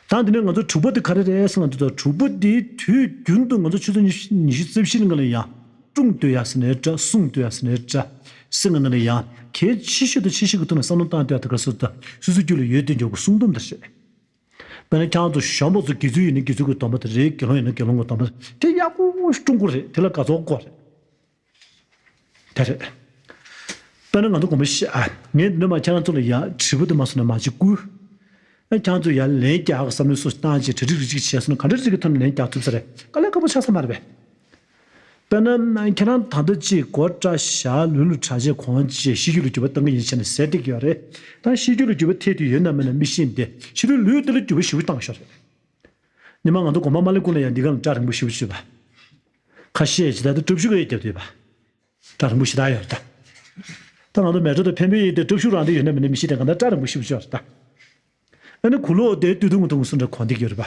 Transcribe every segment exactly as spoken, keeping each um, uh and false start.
ད་འདི་ནས་ང་ཚོ་དྲུག་པ་དེ་ག་རེ་རེད་ཟེར་ན། འདི་ཚོ་དྲུག་པ་དེ་དུས་རྒྱུན་དུ་ང་ཚོ་ཆུ་ཚོད་ཉི་ཤུ་ཉི་ཤུ་རྩ་བཞི་ནང་ལ་ཡང་སྲུང་སྡོད་ཡ་ཟེར་ནའི་འདྲ། སྲུང་སྡོད་ཡ་ཟེར་ནའི་འདྲ། ཟེར་ང་ནང་ལ་ཡང་གལ་ཆེ་ཤོས་དང་ཆེ་ཤོས་ཀྱི་ཐོག་ནས་བསམ་བློ་བཏང་སྡོད་ཡ་དེ་ག་སོ་ད་སོ་སོའི་རྒྱུད་ལ་ཡོད་དེ་འཇོག་གི་སྲུང་སྡོམ་དེ་རེད། དཔེར་ན་ཁྱེད་རང་ཚོ་གཞོན་པ་ཚོ་དགེ་ཚུལ་ཡིན་ན་དགེ་ཚུལ་གྱི་སྡོམ་པ་དེ་རེད། དགེ་སློང་ཡིན་ན་དགེ་སློང་གི་སྡོམ་པ་དེ་ཡག་པོ་སྲུང་དགོས་རེད། དེ་ལ་དགའ་ཚོར་དགོས་རེད། དེ་རེད། དཔེར་ན་ང་ཚོ་དགོངས་པ་བཞེས་ཨ། ངས་འདི་ནས་མར་ཁྱེད་རང་ཚོ་ལ་ཡ་དྲི་བ་དེ་མ་སོང་ན་མ་ཅིག་བསྐུལ། ཨ་ཁྱེད་རང་ཚོ་ཡར་ལན་རྒྱག་གི་བསམ་བློའི་སོ་བཏང་བྱས་གྲ་སྒྲིག་རེ་ཅིག་བྱས་སོང་ན་ག་འདྲ་རེ་ཅིག་གི་ཐོག་ནས་ལན་རྒྱག་ཐུབ་ས་རེད། དཀའ་ལས་ཁག་པོ་ཆགས་ས་མ་རེད་པས། དཔེར་ན་ཁྱེད་རང་ད་ལྟ་ཅིག་སྒོ་བཀྲ་བཞག་ལུས་ལ་གྲྭ་ཆས་གོན་བྱས་ཤེས་རྒྱུད་ལ་འགྱུར་བ་གཏང་གི་ཡིན་བྱས་ནས་ཟེར་བསྡད་ཀྱི་ཡོད་རེད། ད་ཤེས་རྒྱུད་ལ་འགྱུར་བ་ཐེབས་དུས་ཡོད་ན་མེད་ན་མི་ཤེས་ཏེ་ཕྱི་རོལ་ལུས་དེ་ལ་འགྱུར་བ་ཞེ་པོ་བཏང་ཤོར་རེད། ཉི་མ་ང་ཚོ་དགོན་པ་མ་སླེབས་གོང་ལ་ཡང་འདི་ག་ལ་སྐྲ་རིང་པོ་ཞེ་པོ་ཅིག་ཡོད་པ། ཁ་ཤས་ཅིག་ད་ལྟ་སྐྲ་ཤུགས་ཡོད་རྒྱབ་བསྡད་པ། སྐྲ་རིང་པོ་ཞེ་དྲག་ཡོད་རེད་ད། ད་ང་ཚོ་མལ་གྲོ་དང་འཕན་པོའི་ཡིན་ཏེ་སྐྲ་ཤུགས་རང་དེ་ཡོད་ན་མེད་ན་མི་ཤེས་ཏེ་གང་ལྟར་སྐྲ་རིང་པོ་ཞེ་པོ་ཅིག་ཡོད་རེད་ད། ཨ་ནི་གུ་ལོག་དེ་སྟོད་ཐུང་ཐུང་སུ་འདྲ་གོན་བསྡད་ཀྱི་ཡོད་རེད་པ།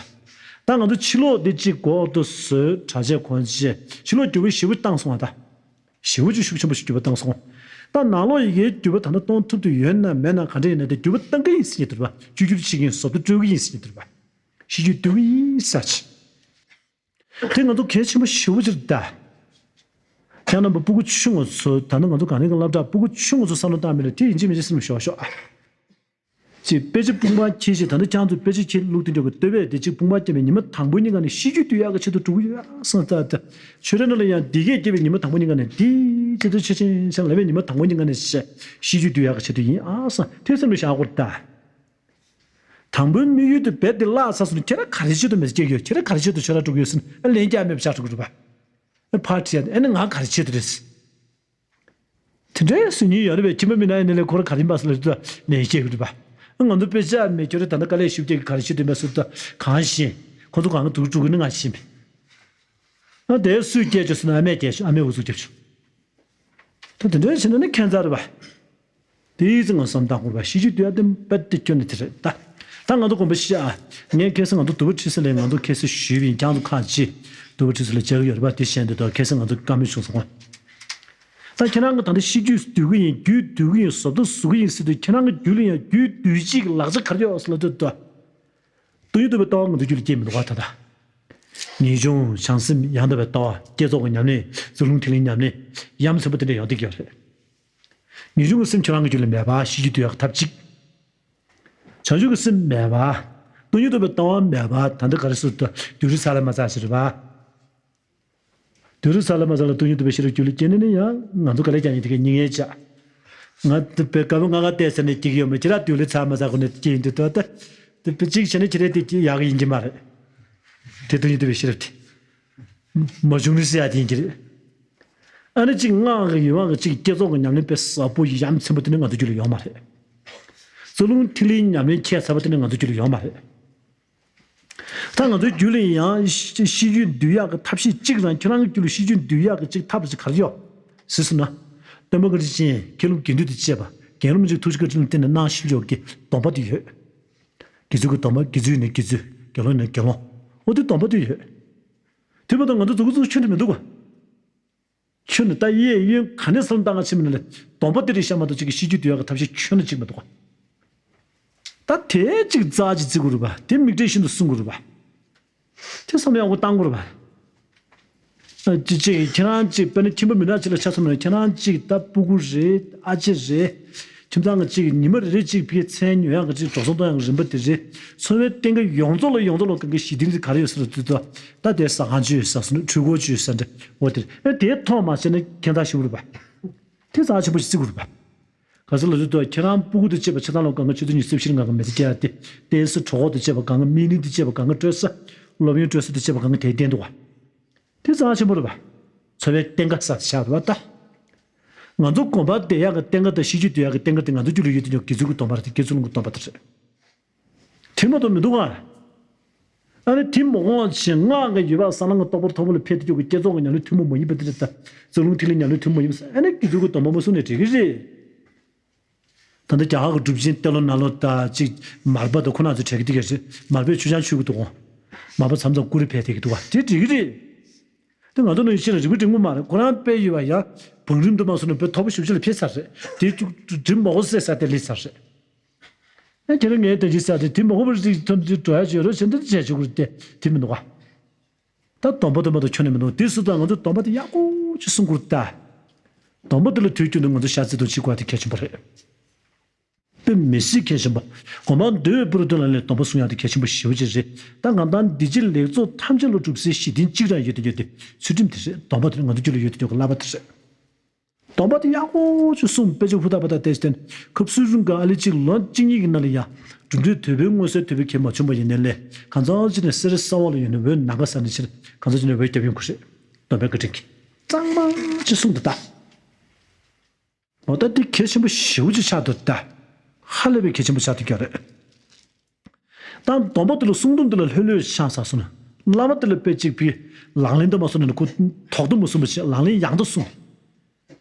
ད་ང་ཚོ་ཕྱི་ལོགས་དེ་གཅིག་སྒོ་དུ་བཟོས་གྲྭ་ཆས་གོན་བྱས་ཕྱི་ལོགས་འགྱུར་བ་ཞེ་པོ་བཏང་སོང་བ་ད། ཞེ་པོ་ཅིག་ཤུགས་ཆེན་པོ་ཞིག་འགྱུར་བ་བཏང་སོང་། ད་ནང་ལོགས་ཡི་གེའི་འགྱུར་བ་ད་ལྟ་གཏོང་ཐུབ་ཏུ་ཡོད་ན་མེད་ན་ག་འདྲ་ཡིན་ན་དེ་འགྱུར་བ་གཏང་གི་ཡིན་ཟེར་གྱི་འདུག་པ། བཅོས་བསྒྱུར་བྱེད་ཀྱི་ཡིན། བཟོ་ལྟ་སྤྲོད་ཀྱི་ཡིན་ཟེར་གྱི་འདུག་པ། ཤེས་རྒྱུད་སྡུད་ཀྱི་ཡིན་ཟེར་གྱི། དེ་ང་ཚོ་གལ་ཆེན་པོ་ཞེ་པོ་ཅིག་རེད་ད། ཁྱེད་རྣམ་པ་སྤུ་གུ་ཆུང་ངུ་ཚོ་ད་ནི་ང་ཚོ་ག་ནས་ག་སློབ་གྲྭ་སྤུ་གུ་ཆུང་ངུ་ཚོ་བསམ་བློ་བཏང་མི་ལ་དེ་ཡིན་གཅིག་མིན་གཅིག་སེམས་ཤོག་ཤོག་ཨ། ཅེས་དཔེ་ཆ་དཔུང་པ་འཁྱེར་བྱས་ད་ནི་ཁྱེད་ཚོས་དཔེ་ཆ་འཁྱེར་བླུགས་དེ་འཇོག་གི་ལྟོས་པས། དེ་གཅིག་དཔུང་པ་བརྒྱབ་པའི་ཉི་མ་དང་པོའི་ཉིན་ག་ནས་ཤེས་རྒྱུད་སྡུད་ཡག་གི་ཆེད་དུ་འགྲོ་གི་ཡོད་བསམ་ད་ད། ཆོས་ར་ནང་ལ་ཡང་འདི་གས་བརྒྱབ་པའི་ཉི་མ་དང་པོ་ཉིན་ག་ནས་འདི་ཅི་ཏུ་ཆེ་ཆེན་ཆེན་ལབ་པའི་ཉི་མ་དང་པོ་ཉིན་ག་ནས་ཤེས་ཤེས་རྒྱུད་སྡུད་ཡག་གི་ཆེད་དུ་ཡིན་ཨ་བསམ་དེ་སེམས་ལ་བཞག་དགོས་ད། དང་པོའི་དམིགས་ཡུལ་དེ་རྦད་དེ་བརླག་ཚར་སོང་ན་ཁྱེད་རང་ག་རེ་ཆེད་དུ་མེད་སྐྱེ་གི་ཡོད། ཁྱེད་རང་ག་རེ་ཆེད་དུ་ཆོས་ར་འགྲོ་གི་ཡོད་ཟེར་ན་ཨ་ལན་རྒྱག་མེད་པ་ཆགས་འགྲོ་གི་རེད་པ། ཨ་ཕར་དྲིས་ཡ་ཨ་ནི་ང་ག་རེ་ཆེད་དུ་རེད། དེ་འདྲའི་སུ་ཉིད་ཡོད་རེད་པས། ཁྱིམ་པ་མི་ནག་ཡིན་ནའི་ལས་ཁོ་རང་ག་རེ་ཡིན་པ་ཟེར་ལ་ལན་སྐྱེ་གི་རེད་པ། ཨ་ང་ཚོ་དཔེ་ཆ་མེད་ཁྱོད་རང་ད་ལྟ་དཀའ་ལས་ཞེ་པོ་སྐྱེ་གི་ག་རེ་ཆེད་དུ་མེད་ཟེར་ད་གང་ཤེས། ཁོ་ཚོ་གང་ག་འདུག་འགྲོ་གི་ནི་ང་ཤེས་མེད། ཨ་དེ་སུས་སྐྱེས་བྱུང་ཟེར་ན་ཨ་མས་སྐྱེས་བྱུང་། ཨ་མས་འུ་ཚུགས་རྒྱབ་བྱུང་། ད་དེ་འདྲའི་བྱས་ན་ནི་ཁྱད་མཚར་རེད་པ། དེའི་ཚེ་ང་བསམ་བཏང་དགོས་པ་ཤེས་རྒྱུད་སྡུད་ཡ་དེ་རྦད་དེ་ཁྱོན་ནས་དེ་རེད་ད། ད་ང་ཚོ་དགོངས་པ་བཞེས་ཨ། ངས་ཁ་སང་ང་ཚོ་དུ་བ་ཁྲི་སི་ལས་ང་ཚོ་ཁ་སང་ཞུས་པ་ཡིན། ཁྱེད་ཚོ་ཁག་ཅིག་དུ་བ་ཁྲི་སི་ལ་མཇལ་གི་ཡོད་རེད་པ། དེ་བཞིན་དུ་ད་ཁ་སང་ང་ཚོ་བཀའ་མོལ་བྱུང་སོང་ང་། ད་ཁྱེད་རང་གི་ད་ལྟ་ཤེས་རྒྱུད་སྡུད་གི་ཡིན། རྒྱུད་སྡུད་གི་ཡིན། བཟོ་ལྟ་བཟོ་གི་ཡིན་ཟེར་དུས་ཁྱེད་རང་གི་རྒྱུད་ལ་ཡང་རྒྱུད་སྡུད་བྱེད་ཀྱི་ལག་ཆ་ག་རེ་ཡོད་ཟེར་ལབ་དུས་ད། སྟོང་ཉིད་རྟོགས་པའི་ལྟ་བ་ང་ཚོའི་རྒྱུད་ལ་སྐྱེས་མི་འདུག་ག་ད་ལྟ། ངེས་འབྱུང་བྱང་སེམས་ཡང་དག་པའི་ལྟ་བ། བསྐྱེད་རྫོགས་ཀྱི་ཉམས་ལེན། རྩ་རླུང་ཐིག་ལེའི་ཉམས་ལེན། ཡ་མཚན་པོ་དེ་འདྲ་ཡོང་བསྡད་ཀྱི་ཡོད་རེད། ངེས་འབྱུང་གི་སེམས་ཁྱོད་རང་གི་རྒྱུད་ལ་མེད་པ་ཤེས་རྒྱུད་སྡུད་ཡག་གི་ཐབས་གཅིག་བྱང་ཆུབ་ཀྱི་སེམས་མེད་པ། སྟོང་ཉིད་རྟོགས་པའི་ལྟ་བ་མེད་པ། ད་ལྟ་ག་རེ་ཟེར་དུས་བདུད་རྩི་ཚ་ལ་མ་ཚ་ཞིག་རེད་པ། བདུད་རྩི་ཚ་ལ་མ་ཚ་ལ་སྟོང་ཉིད་རྟོགས་པའི་ཤེས་རབ་རྒྱུད་ལ་སྐྱེས་ནས་ནི་ཡང་ང་ཚོ་ག་ལེར་ཀྱང་ཡིན་དེ་གའི་སྙིང་ངེ་བྱ། ང་དེ་བས་དཀར་པོ་ང་ག་བལྟས་ཟེར་ནས་སྐྱེ་གི་ཡོད་མ་རེད། ཁྱེད་རང་བདུད་རྩི་ཚ་མ་ཚ་ཁོ་ནས་སྐྱེ་ཡིན་དུས་ད་ལྟ། དེ་བས་གཅིག་བྱས་ན་ཁྱེད་རང་དེ་ཡག་གི་ཡིན་གྱི་མ་རེད། དེ་སྟོང་ཉིད་རྟོགས་པའི་ཤེས་རབ་དེ། མ་བྱུང་ནི་ཟེར་ཡ་དེ་ཡིན་གྱི་རེད། ཨ་ནི་གཅིག་སྔགས་ཀྱི་ཡུལ་དབང་གི་གཅིག་བསྐྱེད་རྫོགས་ཀྱི་ཉམས་ལེན་དཔེ་ཟབ་པོ་ཡ་མཚན་པོ་དེ་ནི་ང་ཚོ་རྒྱུད་ལ་ཡོད་མ་རེད། རྩ་རླུང་ཐིག་ལེའི་ཉམས་ལེན་ཁྱད་མཚར་པོ་དེ་ནི་ང་ཚོ་རྒྱུད་ལ་ཡོད་མ་རེད། ད་ང་ཚོའི་རྒྱུད་ལ་ཡང་ཤེས་རྒྱུད་འདུལ་ཡག་གི་ཐབས་ཤེས་གཅིག་རང་ཁྱེད་རང་གི་རྒྱུད་ལ་ཤེས་རྒྱུད་འདུལ་ཡག་གི་གཅིག་ཐབས་གཅིག་ག་རེ་ཡོད་ཟེར་སོང་ན། སྟོན་པ་བཀའ་དྲིན་ཅན་མཁས་རློམ་དགེ་འདུན་དང་བཅས་པ་རྒན་རབས་མི་ཆེན་ཐུགས་རྗེ་བཀའ་དྲིན་ལ་བརྟེན་ནས་གནང་བཞིན་ཡོད་ཀྱི་སྡོམ་པ་དེ་ཡོད། དགེ་ཚུལ་གྱི་སྡོམ་པ། དགེ་ཚུལ་ཡིན་ན་དགེ་ཚུལ། དགེ་སློང་ཡིན་ན་དགེ་སློང་། འོ་དེ་སྡོམ་པ་དེ་ཡོད། དེ་མ་གཏོགས་ང་ཚོ་མཛུབ་གུ་བཙུགས་ཁྱོན་ནས་མི་འདུག་ག་ཁྱོན་ནས་ད་གཡས་གཡོན་ག་ནས་བསམ་བཏང་ག་ཕྱིན་མིན་ལ་སྡོམ་པ་དེ་རེད་ཤག་མ་གཏོགས་ཅིག་གི་ཤེས་རྒྱུད་འདུལ་ཡག་གི་ཐབས་ཤེས་ཁྱོན་ནས་ཅིག་མི་འདུག་ག་ད་དེ་ཅིག་རྩ་ཅིག་བརྩི་དགོས་རེད་པ། དེ་མིག་འབྲས་ཤིན་ཏུ་སྲུང་དགོས་རེད་པ། དེ་བསམ་བློ་ཡག་པོ་བཏང་དགོས་རེད་པ། ཨ་ཅི་ཅིག་ཁྱེད་རང་ཅིག་དཔེར་ན་ཁྱིམ་པ་མི་ནག་ཅིག་ལ་ཆ་མཚོན་ན་ཁྱེད་རང་ཅིག་ད་སྤུ་གུ་རེད། ཨ་ཅེ་རེད། ཁྱིམ་ཚང་གི་ཅིག་ཉི་མ་རེ་རེ་ཅིག་ཕ་གིའི་མཚན་ཉོ་ཡག་གི་ཅིག་འགྲོ་སོང་གཏོང་ཡག་གི་རིན་པ་དེ་རེད། འཚོ་བའི་གཏན་འཁེལ་ཡོངས་རྫོགས་ལ་ཡོངས་རྫོགས་ལ་གང་གི་གཞི་རྟེན་དེ་ག་རེ་ཡོད་ཟེར་ན་དུས་ད་ད་དེ་ཟ་ཁང་ཅིག་ཡོད་ས་སོ་ན་འཕྲུལ་འཁོར་ཅིག་ཡོད་ས་འདྲ་འོ་དེ་རེད། ཨ་དེ་མཐོང་མ་བྱས་ན་ཁྱད་མཚར་ཞིག་རེད་པ། དེ་ཚ་ཆེན་པོ་ཞིག་བརྩི་དགོས་རེད་པ། ག་ཚོད་ལ་རེད་དོ། ཁྱེད་རང་སྤུ་གུ་དང་བཅས་པ་ཆ་ཚང་ལ་གང་ག་ཆུ་ཚོད་ཉི་ཤུ་རྩ་བཞི་ནང་གང་ག་མི་ཚེ་སྐྱེལ་ཡ་དེ་ཏོག་ཙམ་གྲོད་ཁོག་དང་བཅས་པ་གང་ག་སྨན་རིན་དང་བཅས་པ་གང་ག་སྤྲོད་ས་སློབ་ཡོན་སྤྲོད་ས་དང་བཅས་པ་གང་ག་དེ་བསྟན་འདུག་ག་དེ་ཚ་ཆེན་པོ་རེད་པ། འཚོ་བའི་གཏན་ཁ་ས་ཆགས་རེད་པ་ད། ང་ཚོ་དགོན་པར་བསྡད་ཡག་གི་གཏན་ཁ་དང་ཤེས་རྒྱུད་སྡུད་ཡག་གི་གཏན་ཁ་དེ་ང་ཚོ་རྒྱུད་ལ་ཡོད་དེ་ཉོ་དགེ་ཚུལ་གྱི་སྡོམ་པ་རེད་དེ་དགེ་ཚུལ་སློང་གི་སྡོམ་པ་དེ་རེད། དེ་མ་གཏོགས་མི་འདུག་ག་ཨ་ནི་དེ་མ་འོངས་ཕྱིན་སྔགས་ཀྱི་ཡུལ་བ་ས་ལམ་གྱི་རྟོགས་པ་མཐོན་པོ་ལ་ཕེབས་ཏེ་ཀྱོག་གི་བསྐྱེད་རྫོགས་ཀྱི་ཉམས་ལེན་ཐུན་མོང་མ་ཡིན་པ་དེ་རེད་ད། རྩ་རླུང་ཐིག་ལེ་ཉམས་ལེན་ཐུན་མོང་མ་ཡིན་པ་ཨ་ནི་དགེ་ཚུལ་གྱི་སྡོམ་པ་མ་བསྲུངས་ནས་འགྲིག་གི་རེད། ད་ལྟ་རྒྱ་གར་གྱི་གྲུབ་ཆེན་ཏེ་ལོ་ནཱ་ལོ་དང་གཅིག་མར་པ་དང་ཁོ་རང་ཚོ་གྲས་ཀྱི་དེ་ག་རེད། མར་པས་ཆུ་ཆང་མཆོད་ཀྱི་འདུག་གོ། མར་པ་མཚམས་མཚམས་ཀུ་རེ་ཕེབས་བསྡད་ཀྱི་འདུག་ག་དེ་འགྲིག་གི་རེད། དེ་ང་ཚོ་ནང་བཞིན་རིག་པ་འབྲིང་པོ་མ་རེད། ཁོ་རང་དཔེ་ཡོད་པ་ཡང་བང་རིམ་དུ་མ་སོང་ནས་དཔེ་མཐོ་པོ་ཞེ་པོ་ཅིག་ལ་ཕེབས་ཚར་རེད། དེ་གྲིབ་མོག་གོ་སེ་ས་དེ་ལུས་ཚར་རེད། ཨ་ཁྱེད་རང་ངའི་དེ་ཅི་ཟེར་ཏེ་དེ་མ་ཧུ་པར་ཅིག་ཐོན་ཏེ་འགྲོ་ཡ་ཅིག་ཡོད་རོགས་བྱེད་འདི་བྱས་ཆོག་གི་རེད་དེ་དེ་མི་འདུག་ག་ད་སྡོམ་པ་དེ་མ་གཏོགས་ཁྱོན་ནས་མི་འདུག་དེ་སུ་དང་ང་ཚོས་སྡོམ་པ་དེ་ཡག་པོ་ཅིག་སྲུང་དགོས་རེད་ད། སྡོམ་པ་དེ་ལ་དུས་རྒྱུན་དུ་ང་ཚོ་ཤ་ཚ་དང་ཅིག་དགོས་དེ་གལ་ཆེན་པོ་རེད། དཔེ་མི་སྲིད་གལ་ཆེན་པོ། དགོན་པ་འདུལ་བའི་པུ་རུ་དོན་ལ་ལས་སྡོམ་པ་སྲུང་ཡག་དེ་གལ་ཆེན་པོ་ཞེ་པོ་ཅིག་རེད། ད་ང་ད་འདི་ཕྱི་ལེགས་ཚོགས་ཐམས་ཅད་ལ་སྒྲུབ་སའི་གཞི་རྟེན་གཅིག་རང་ཡོད་དེ་ཡོད་དེ་ཚུལ་ཁྲིམས་དེ་རེད། སྡོམ་པ་དེ་ང་ཚོ་རྒྱུད་ལ་ཡོད་དེ་ཡོད་གི་བསླབ་པ་དེ་རེད། སྡོམ་པ་དེ་ཡག་པོ་ཅིག་སྲུང་དཔེ་ཆ་ཧུར་ཐག་པ་ཐག་བལྟས་ཏེ་ཁབ་སུ་རུང་ག་ཨ་ལི་གཅིག་ལོ་གཅིག་གཉིས་ཀྱི་ནང་ལ་ཡང་གྲུབ་འབྲས་དོད་པའི་མངོན་གསལ་དོད་པའི་གེགས་མ་བྱུང་བ་ཡིན་ནའི་ལས་གང་ཚང་ཅིག་ནས་སེ་ར་ས་འོག་ལ་ཡོད་ནས་འོད་ནམ་མཁའ་གསལ་ནས་ཕྱིར་གང་ཚང་ཅིག་ནས་འོད་རྒྱབ་ཡོང་གི་རེད། སྡོམ་པའི་བཀའ་དྲིན་གྱིས་གཙང་མ་ཅིག་སྲུང་དེ་ད། འོ་ད་འདི་གལ་ཆེན་པོ་ཞེ་པོ་ཅིག་ཆགས་འདུག་ད། ཧ་ལས་པའི་གལ་ཆེན་པོ་ཆགས་འདུག་ཀྱང་རེད། ད་སྡོམ་པ་དེ་ལ་སྲུང་སྡོམ་དེ་ལ་ལྷོད་ལྷོད་ཆགས་ཚར་སོང་ན། བླ་མ་དེ་ལ་དཔེ་གཅིག་བི་ལག་ལེན་དུ་མ་སོང་ན་ཁོ་དོག་ཏུ་མ་སོང་བ་བྱས་ལག་ལེན་ཡང་དུ་སོང་།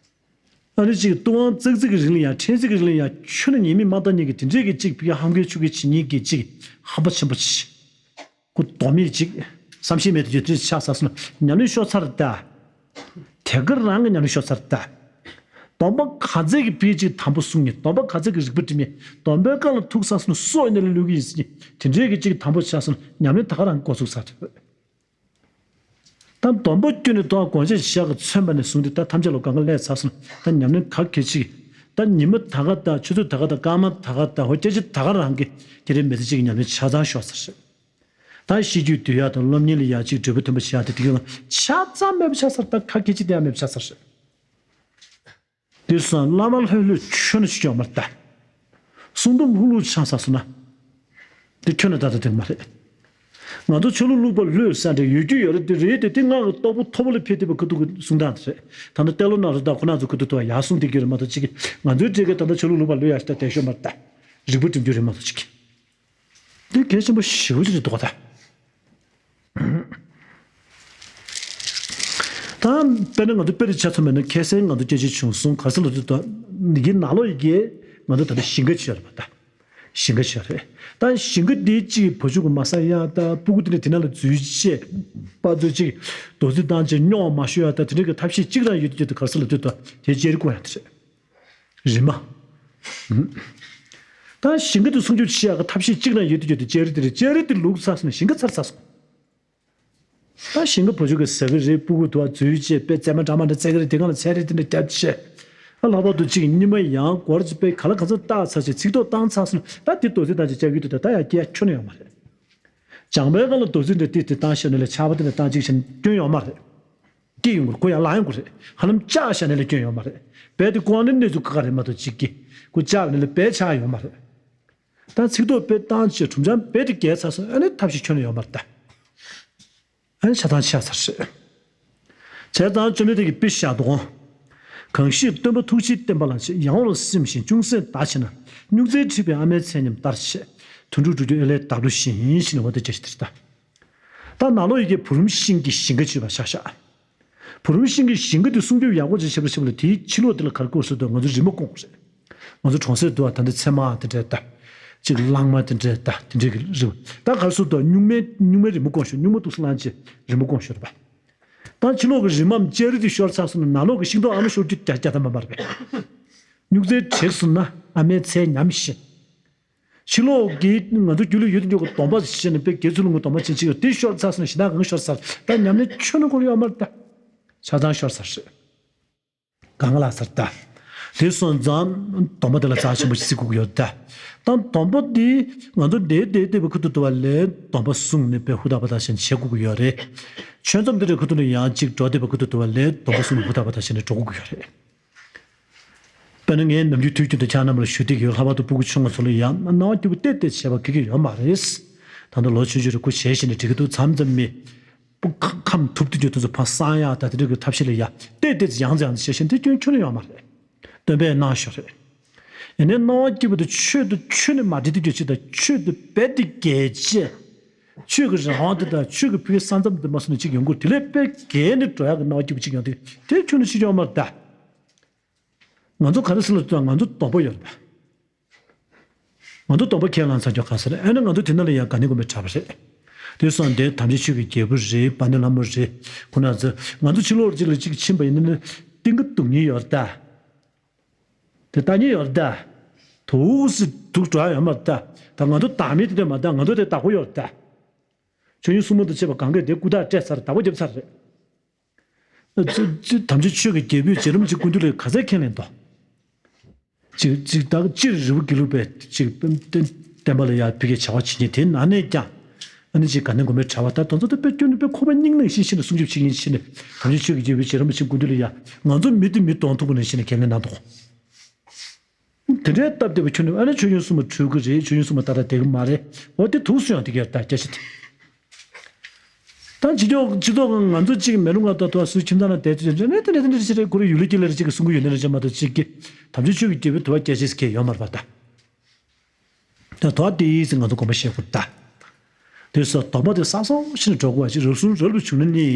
ཨ་ནི་གཅིག་ཏུ་དབང་ཙག་ཙིག་གི་རིང་ལ་ཡང་ཕྲན་ཚེགས་ཀྱི་རིང་ལ་ཡང་ཁྱོན་ནས་ཉེས་དམིགས་མ་བཏང་ཉེས་ཀྱི་དེ་འདྲས་ཀྱི་གཅིག་བི་ཧམ་གའི་ཆུ་གི་བྱེད་ཉེས་ཀྱི་གཅིག་ཧམ་པ་ཆེན་པོ་ཆེ། ཁོ་སྡོམ་མེད་ཅིག་བསམ་ཤེས་མེད་དུ་ཡོད་དུས་ཆགས་ཚར་སོང་ན་ཉམས་ལེན་ཤོར་ཚར་ད། དེ་ག་རང་གི་ཉམས་ལེན་ཤོར་ཚར་ད། སྡོམ་པ་ག་ཚད་ཀྱི་བི་ཅིག་དམ་པོ་སྲུང་ཉེ་སྡོམ་པ་ག་ཚད་ཀྱི་རིག་པ་སྒྲིམ་ཉེ་སྡོམ་པའི་སྐབས་ལ་ཐུག་ཚར་སོང་ན་སྲོག་ཡིན་ན་ལ་ལུས་ཀྱི་ཡིན་ཟེར་ཉེ་དེ་འདྲའི་གི་ཅིག་དམ་པོ་ཆགས་སོང་ན་ཉམས་ལེན་ད་ག་རང་འགོ་ཚུགས་ཚར་ད། ད་སྡོམ་པ་བསྐྱོན་ནས་དོ་དགོངས་བཞེས་བཞག་གི་མཚོན་པ་ནས་བཟུང་སྟེ་ད་ཐམས་ཅད་ལ་གང་ག་ལས་ཚར་སོང་ད་ཉམས་ལེན་ག་གེ་ཅིག་ད་ཉི་མ་ད་ག་ད་ཆུ་ཚོད་ད་ག་ད་སྐར་མ་ད་ག་ད་ཧོ་སྐྱེ་ཆེ་ད་ག་རང་གི་དེ་རེད་མི་ཚེ་གཅིག་གི་ཉམས་ལེན་ཆ་ཚང་ཤོར་ཚར་རེད། ད་ཤེས་རྒྱུད་བསྡུ་ཡག་དང་སློབ་གཉེར་ལ་ཡག་ཅིག་འབྲས་བུ་ཐོན་པ་བྱེད་ཡག་དེ་དེ་ག་ཆ་ཚང་མེད་པ་ཆགས་ཚར་ད་ག་གེ་ཅིག་དེ་ཡང་མེད་པ་ཆགས་ཚར་རེད། དེ་སོང་བླ་མ་ལྷོད་ལྷོད་ཁྱོན་ནས་ཤིག་ཡོང་མ་རེད་ད། སྲུང་སྡོམ་ལྷུག་ལྷུག་ཆགས་ཚར་སོང་ན། དེ་ཁྱོན་ནས་ད་ལྟ་དེ་མ་རེད། ང་ཚོ་ཆ་ལུགས་ལུག་པ་ལྷོད་ས་འདྲ་ཡོད་རྒྱུ་ཡོད་རེད་དེ་རེད་དེ་དེ་ང་གི་ལྟོ་ཕོ་མཐོ་པོ་ལ་ཕེབས་བསྡད་པ་ཁུ་ཐུག་གི་གསུང་སྟངས་དེ་རེད། ད་ནི་ལྟད་ལོ་ནང་རུ་ད་ཁོ་ན་ཚོ་ཁུ་ཐུག་ཐུག་ཡར་སོང་བསྡད་རྒྱུ་རེད་མ་གཏོགས་ཅིག་ང་ཚོའི་གྲས་ཀས་ད་ལྟ་ཆ་ལུགས་ལུག་པ་ལྷོད་ཡག་ཞིག་ད་དེ་ཤོད་མ་རེད་ད། རིག་པ་སྒྲིམ་རྒྱུ་རེད་མ་གཏོགས་ཅིག་འདི་གལ་ཆེན་པོ་ཞེ་པོ་ཅིག་རེད་འདུག་ག་ད། ད་དཔེར་ན་ང་ཚོ་དཔེ་རེ་ཆ་ཚང་མེད་ན་ཁ་སང་ང་ཚོ་སྐད་ཆ་བྱུང་སོང་ག་ས་ལ་དུ་ད་ཡི་གེ་ནང་ལོགས་ཡི་གེ་ང་ཚོ་ད་ལྟ་ཞིང་ཁ་ཆེ་རེད་པ་ད། ཞིང་ཁ་ཆེ་རེད། ད་ཞིང་ཁ་འདི་གཅིག་བ་ཕྱུགས་ཀྱི་མ་ས་ཡ་ད་སྤུ་གུ་དེ་འདྲ་དེ་ན་ལ་འཛུལ་བྱས་པ་ཚོ་གཅིག་རྡོ་རྫི་བཏང་བྱས་རྙོག་མ་ཤོར་ཡ་ད་དེ་འདྲ་གི་ཐབས་ཤེས་གཅིག་རང་ཡོད་དུ་ཡོད་དུ་ག་ས་ལ་དུ་ད་དེ་ཅེར་བཀོད་ཡ་དེ་རེད། རི་མ། ད་ཞིང་ཁ་དེ་སྲུང་སྐྱོབ་བྱེད་ཡག་གི་ཐབས་ཤེས་གཅིག་རང་ཡོད་དུ་ཡོད་དུ་ལྕགས་རི་དེ་རེད། ལྕགས་རི་དེ་ལུག་ཚར་སོང་ན་ཞིང་ཁ་ཚར་ཚར་སོང་། ད་ཞིང་ཁ་བ་ཕྱུགས་ཀྱི་ཟ་གི་རེད། སྤུ་གུ་དུ་བ་འཛུལ་བྱས་པས་རྩེད་མོ་འདྲ་མ་འདྲ་རྩེ་གི་རེད། དེ་གང་ལ་ཚལ་རིགས་དེ་འདྲ་བརྒྱབ་བྱས། ཨ་ལྷག་པར་དུ་གཅིག་ཉི་མ་ཡང་སྒོར་གཅིག་པས་ག་ལ་ག་ཚོད་བཏགས་ཚར་བྱས་ཚིག་ཐོ་བཏང་ཚར་སོང་ན་ད་དེ་རྡོ་རྫི་བཏང་བྱས་ལྕགས་རི་དུ་ད་ད་ཡ་སྐྱེ་ཡ་ཁྱོན་ནས་ཡོད་མ་རེད། ལྗང་པའི་སྒང་ལ་རྡོ་རྫི་འདྲ་ཏིག་ཏིག་བཏང་ཤོར་ནས་ལ་ཆར་པ་དེ་འདྲ་བཏང་གཅིག་བྱས་ན་སྐྱོན་ཡོད་མ་རེད། སྐྱེ་ཡོང་གི་རེད། ཁོ་ཡང་ལངས་ཡོང་གི་རེད། ཧ་ལམ་བཅག་བཞག་ནས་ལ་སྐྱོན་ཡོད་མ་རེད། རྦད་དེ་ཀོང་ནི་གནས་ཚུལ་ཁག་ཁག་རེད་མ་གཏོགས་གཅིག་གི་ཁོ་བཅག་ནས་ལ་རྦད་ཆག་ཡོད་མ་རེད། ད་ཚིག་ཐོ་རྦད་བཏང་བྱས་གྲུམ་ཆང་རྦད་དེ་བརྒལ་ཚར་སོང་། ཨ་ནི་ཐབས་ཤེས་ཁྱོན་ནས་ཡོད་མ་རེད་ད། ཨ་ནི་ཆ་ཚང་ཆགས་ཚར་རེད། བྱས་ཙང་བཅོམ་ལྡན་འདས་ཀྱིས་དཔེ་བཞག་འདུག་གང་ཞིག་སྟོན་པ་ཐུགས་རྗེའི་བསྟན་པ་ལ། ཡང་བར་སེམས་ཤིང་ཅུང་ཟད་བརྡ་ཆེ་ན། སྨྱུག་རྩལ་ཁྲིད་པའི་ཨ་མའི་ཚལ་ཉམས་ལྟར་བྱས། དོན་གྲུབ་འགྲུབ་རྒྱུ་ཨེ་ལས་བདག་བློ་བཞིན་ཡིན་ཞེས་ནས་འོ་དེ་ཅི་ཞིག་དེར་ལྟ། ད་ནང་ལོགས་ཡི་གེ་བུ་རམ་ཤིང་གི་ཞིང་ཁ་ཅིག་ཡོད་པ་ཆ་བཞག་བུ་རམ་ཤིང་གི་ཞིང་ཁ་དེ་སྲུང་སྐྱོབ་ཡག་པོ་ཅིག་བྱེད་པར་བྱེད་པ་ལ་དེའི་ཕྱི་ལོགས་དེ་ལ་ག་རེ་དགོས་ཟེར་དུས་ང་ཚོ་རི་མོ་བསྐོང་དགོས་རེད། ང་ཚོ་གྲོང་གསེབ་དུ་བ་ད་ལྟ་ཚེར་མ་དེ་འདྲས་ད། གཅིག་གླང་མ་དེ་འདྲས་ད་དེ་འདྲས་ཀྱི་རི་མོ། ད་ག་རེ་ཟེར་དུས་སྨྱུག་མའི་སྨྱུག་མའི་རི་མོ་བསྐོང་ཤོག་སྨྱུག་མ་འདུག་སེ་བླངས་བྱས་རི་མོ་བསྐོང་ཤོག་རེད་པ། ད་ཕྱི་ལོགས་ཀྱི་རི་མོའམ་ལྕགས་རི་དེ་ཤོར་ཚར་སོང་ན་ནང་ལོགས་ཀྱི་ཤིང་ཏོག་ཨ་མ་ཤོར་རྒྱུ་རྒྱ་རྒྱ་ད་མ་མར་པས། སྨྱུག་རྩལ་བྲེགས་སོང་ན་ཨ་མའི་ཚལ་ཉམས་ཤིང་། ཕྱི་ལོགས་ཀྱི་ང་ཚོ་རྒྱུད་ལ་ཡོད་དུ་འཇོག་གི་སྡོམ་པ་བྱས་ནས་དཔེ་དགེ་ཚུལ་སློང་གི་སྡོམ་པ་ཅན་ཅིག་ཡོད་དེ་ཤོར་ཚར་སོང་ན་ཞེ་དྲག་གང་ཤོར་ཚར། ད་ཉམས་ལེན་ཁྱོན་ནས་དགོས་ཡོད་མ་རེད་ད། ཆ་ཚང་ཤོར་ཚར་རེད། གང་ལ་ཚར་ད། དེ་སོང་ཙང་སྡོམ་པ་དེ་ལ་རྩ་ཆེན་པོ་ཞིག་བརྩི་དགོས་ཀྱི་ཡོད་ད། ད་སྡོམ་པ་འདི་ང་ཚོ་འདས་འདས་འདས་པའི་ཁུ་ཐུ་དུ་བ་ལས་སྡོམ་པ་བསྲུངས་ནས་དཔེ་ཧུར་ཐག་པ་ཐག་བྱས་ནས་བྱེད་དགོས་ཀྱི་ཡོད་རེད། ཆོས་མཚམས་འདི་འདྲའི་ཁུ་ཐུ་ནས་ཡང་གཅིག་འགྲོ་བསྡད་པའི་ཁུ་ཐུ་དུ་བ་ལས་སྡོམ་པ་བསྲུངས་ནས་ཧུར་ཐག་པ་ཐག་བྱས་ནས་འགྲོ་དགོས་ཀྱི་ཡོད་རེད། དཔེར་ན་ངས་ནམ་རྒྱུན་དུས་རྒྱུན་དུ་ཁྱེད་རྣམས་ལ་ཞུ་བསྡད་ཀྱི་ཡོད། ལྷག་པར་དུ་སྤུ་གུ་ཆུང་བ་ཚོ་ལ་ཡང་སྣང་བ་སྐྱིད་པོ་བལྟས་བལྟས་བྱས་པ་གི་གི་ཡོད་མ་རེད། ད་ལྟ་ལོ་ཆུང་ཆུང་རེད། སྒུག་བྱས་བྱས་ནས་འགྲིག་གི་འདུག་མཚམས་མཚམས་མི། ཁམས་ཐུབ་ཐུབ་ཀྱི་དུས་ཚོད་ཕར་སང་ཡག་ད་དེ་འདྲ་གི་ཐབས་ཤེས་ལ་ཡ་བལྟས་བལྟས་ཡང་ཙམ་ཡང་ཙམ་བྱས་བྱས་འདི་སྐྱོན་ཁྱོན་ནས་ཡོད་མ་རེད། སྟོན་པས་གནང་ཞོར་རེད། ཡིན་ནའི་སྣང་བ་སྐྱིད་པོ་དེ་ཆོས་དང་ཆོས་ནས་མ་འདྲེས་དུས་ཀྱི་ཆེད་དུ་ཆོས་དེ་རྦད་དེ་རྒྱས་བྱས། ཆོས་ཀྱི་རང་དབང་དེ་དང་ཆོས་ཀྱི་ཕུགས་ས་མཚམས་དེ་མ་སོང་ནས་ཅིག་ཡོང་དགོས། དེ་ལས་དཔེ་རྒྱས་ནས་འགྲོ་ཡག་གི་སྣང་བ་སྐྱིད་པོ་ཅིག་ཡོང་དུས་དེ་ཁྱོན་ནས་ཅིག་ཡོད་མ་རེད་ད། ང་ཚོ་ག་རེ་ཟེར་ལ་ང་ཚོ་སྡོམ་པ་ཡོད་རེད་པ། ང་ཚོ་སྡོམ་པ་ཁས་བླངས་ཚར་ཀྱོག་ག་ས་རེད། ཨ་ནི་ང་ཚོ་དེ་ནང་ལ་ཡང་དགའ་ནི་དགོས་མེད་དྲག་པ་རེད། དེ་སོང་དེ་དམ་ཆོས་ཆོས་ཀྱི་རྒྱལ་པོ་རེད། པཎ་ཌི་ལྷ་མོ་རེད། ཁོ་ན་ཚོ་ང་ཚོ་ཕྱི་ལོགས་གཅིག་ལ་གཅིག་ཕྱིན་པ་ཡིན་ན་ནི་གཏིང་གི་སྡུག་བསྔལ་ཡོད་རེད་ད། དེ་ལྟ་ཉེས་ཡོད་རེད་ད། བུ་སི་དུག་འགྲོ་ཡ་ཡོད་མ་རེད་ད། ད་ང་ཚོ་བདག་མེད་དེ་འདྲ་མ་ད་ང་ཚོ་དེ་བདག་པོ་ཡོད་རེད་ད། ཆོས་དབྱིངས་སྲུང་མ་དང་བཅས་པ་གང་གས་དེ་སྐུ་ཐག་སྤྲད་ཚར་བདག་པོ་བརྒྱབ་ཚར་རེད། དམ་ཆོས་ཆོས་ཀྱི་རྒྱལ་པོས་རྗེ་རིན་པོ་ཆེ་སྐུ་མདུན་ལ་ག་ཚད་མཁྱེན་ལན་དོ། ཅིག་ཅིག་ད་སྤྱིར་རི་བོ་དགེ་ལུགས་པས་ཅིག་བསྟན་བསྟན་པ་ལ་ཡ་ཕ་གིའི་བྱ་བ་བྱེད་མཁན་དེ་ནང་ནས་ཀྱང་ཨ་ནི་ཅིག་དགའ་ལྡན་དགོན་པའི་གྲྭ་པ་ད་དེ་ཚོ་ད་དཔེ་སྐྱོན་ནི་དཔེ་ཁོ་པ་སྙིང་ནང་བཞིན་བྱས་ནས་སྲུང་སྐྱོབ་བྱེད་མཁན་བྱས་ནས་དམ་ཆོས་ཆོས་ཀྱི་རྒྱལ་པོའི་རྗེ་རིན་པོ་ཆེ་སྐུ་མདུན་ལ་ཡ་ང་ཚོ་མི་དེ་མི་གདོང་ཐུག་པ་ནང་བཞིན་ནས་ཁས་ལེན་གནང་འདུག་དེ་འདྲའི་སྟབས་བདེ་བ་ཁྱོན་ནས་ཨ་ནི་ཆོས་དབྱིངས་སྲུང་མ་འཁྲུལ་གི་རེད། ཆོས་དབྱིངས་སྲུང་མ་ཏག་ཏག་བསྡད་གི་མ་རེད། འོ་དེ་ཐུགས་སུ་ཡང་དེ་གས་ད་སྐད་ཆ་དེ། ད་སྤྱི་ཚོགས་སྤྱི་ཚོགས་ང་ཚོ་གཅིག་མེ་ལུང་ག་ད་དུ་ཁྱིམ་ཚང་ནང་བསྡད་དུས་རེ་རེ་དེ་འདྲ་དེ་འདྲ་ཞིག་རེད། ཁོ་རེ་ཡུལ་ལ་སྐྱེ་ལ་རེ་གཅིག་གི་གསུང་གི་ཡོད་ན་རེ་བྱ་མ་གཏོགས་གཅིག་གི་དམ་ཆོས་ཆོས་ཀྱི་རྒྱལ་པོའི་དུ་བ་སྐད་ཆ་ཞིག་གས་ཡོད་མ་རེད་པ་ད། ད་དོག་དེ་ཡིན་ཟེར་ང་ཚོ་དགོངས་པ་བཞེས་དགོས་ད། དེ་སོ་དོག་པ་དེ་ས་སོ་ཕྱིན་འགྲོ་དགོས་པ་ཞིག་རབ་གསུང་རབ་ལ་བྱུང་ན་ནི།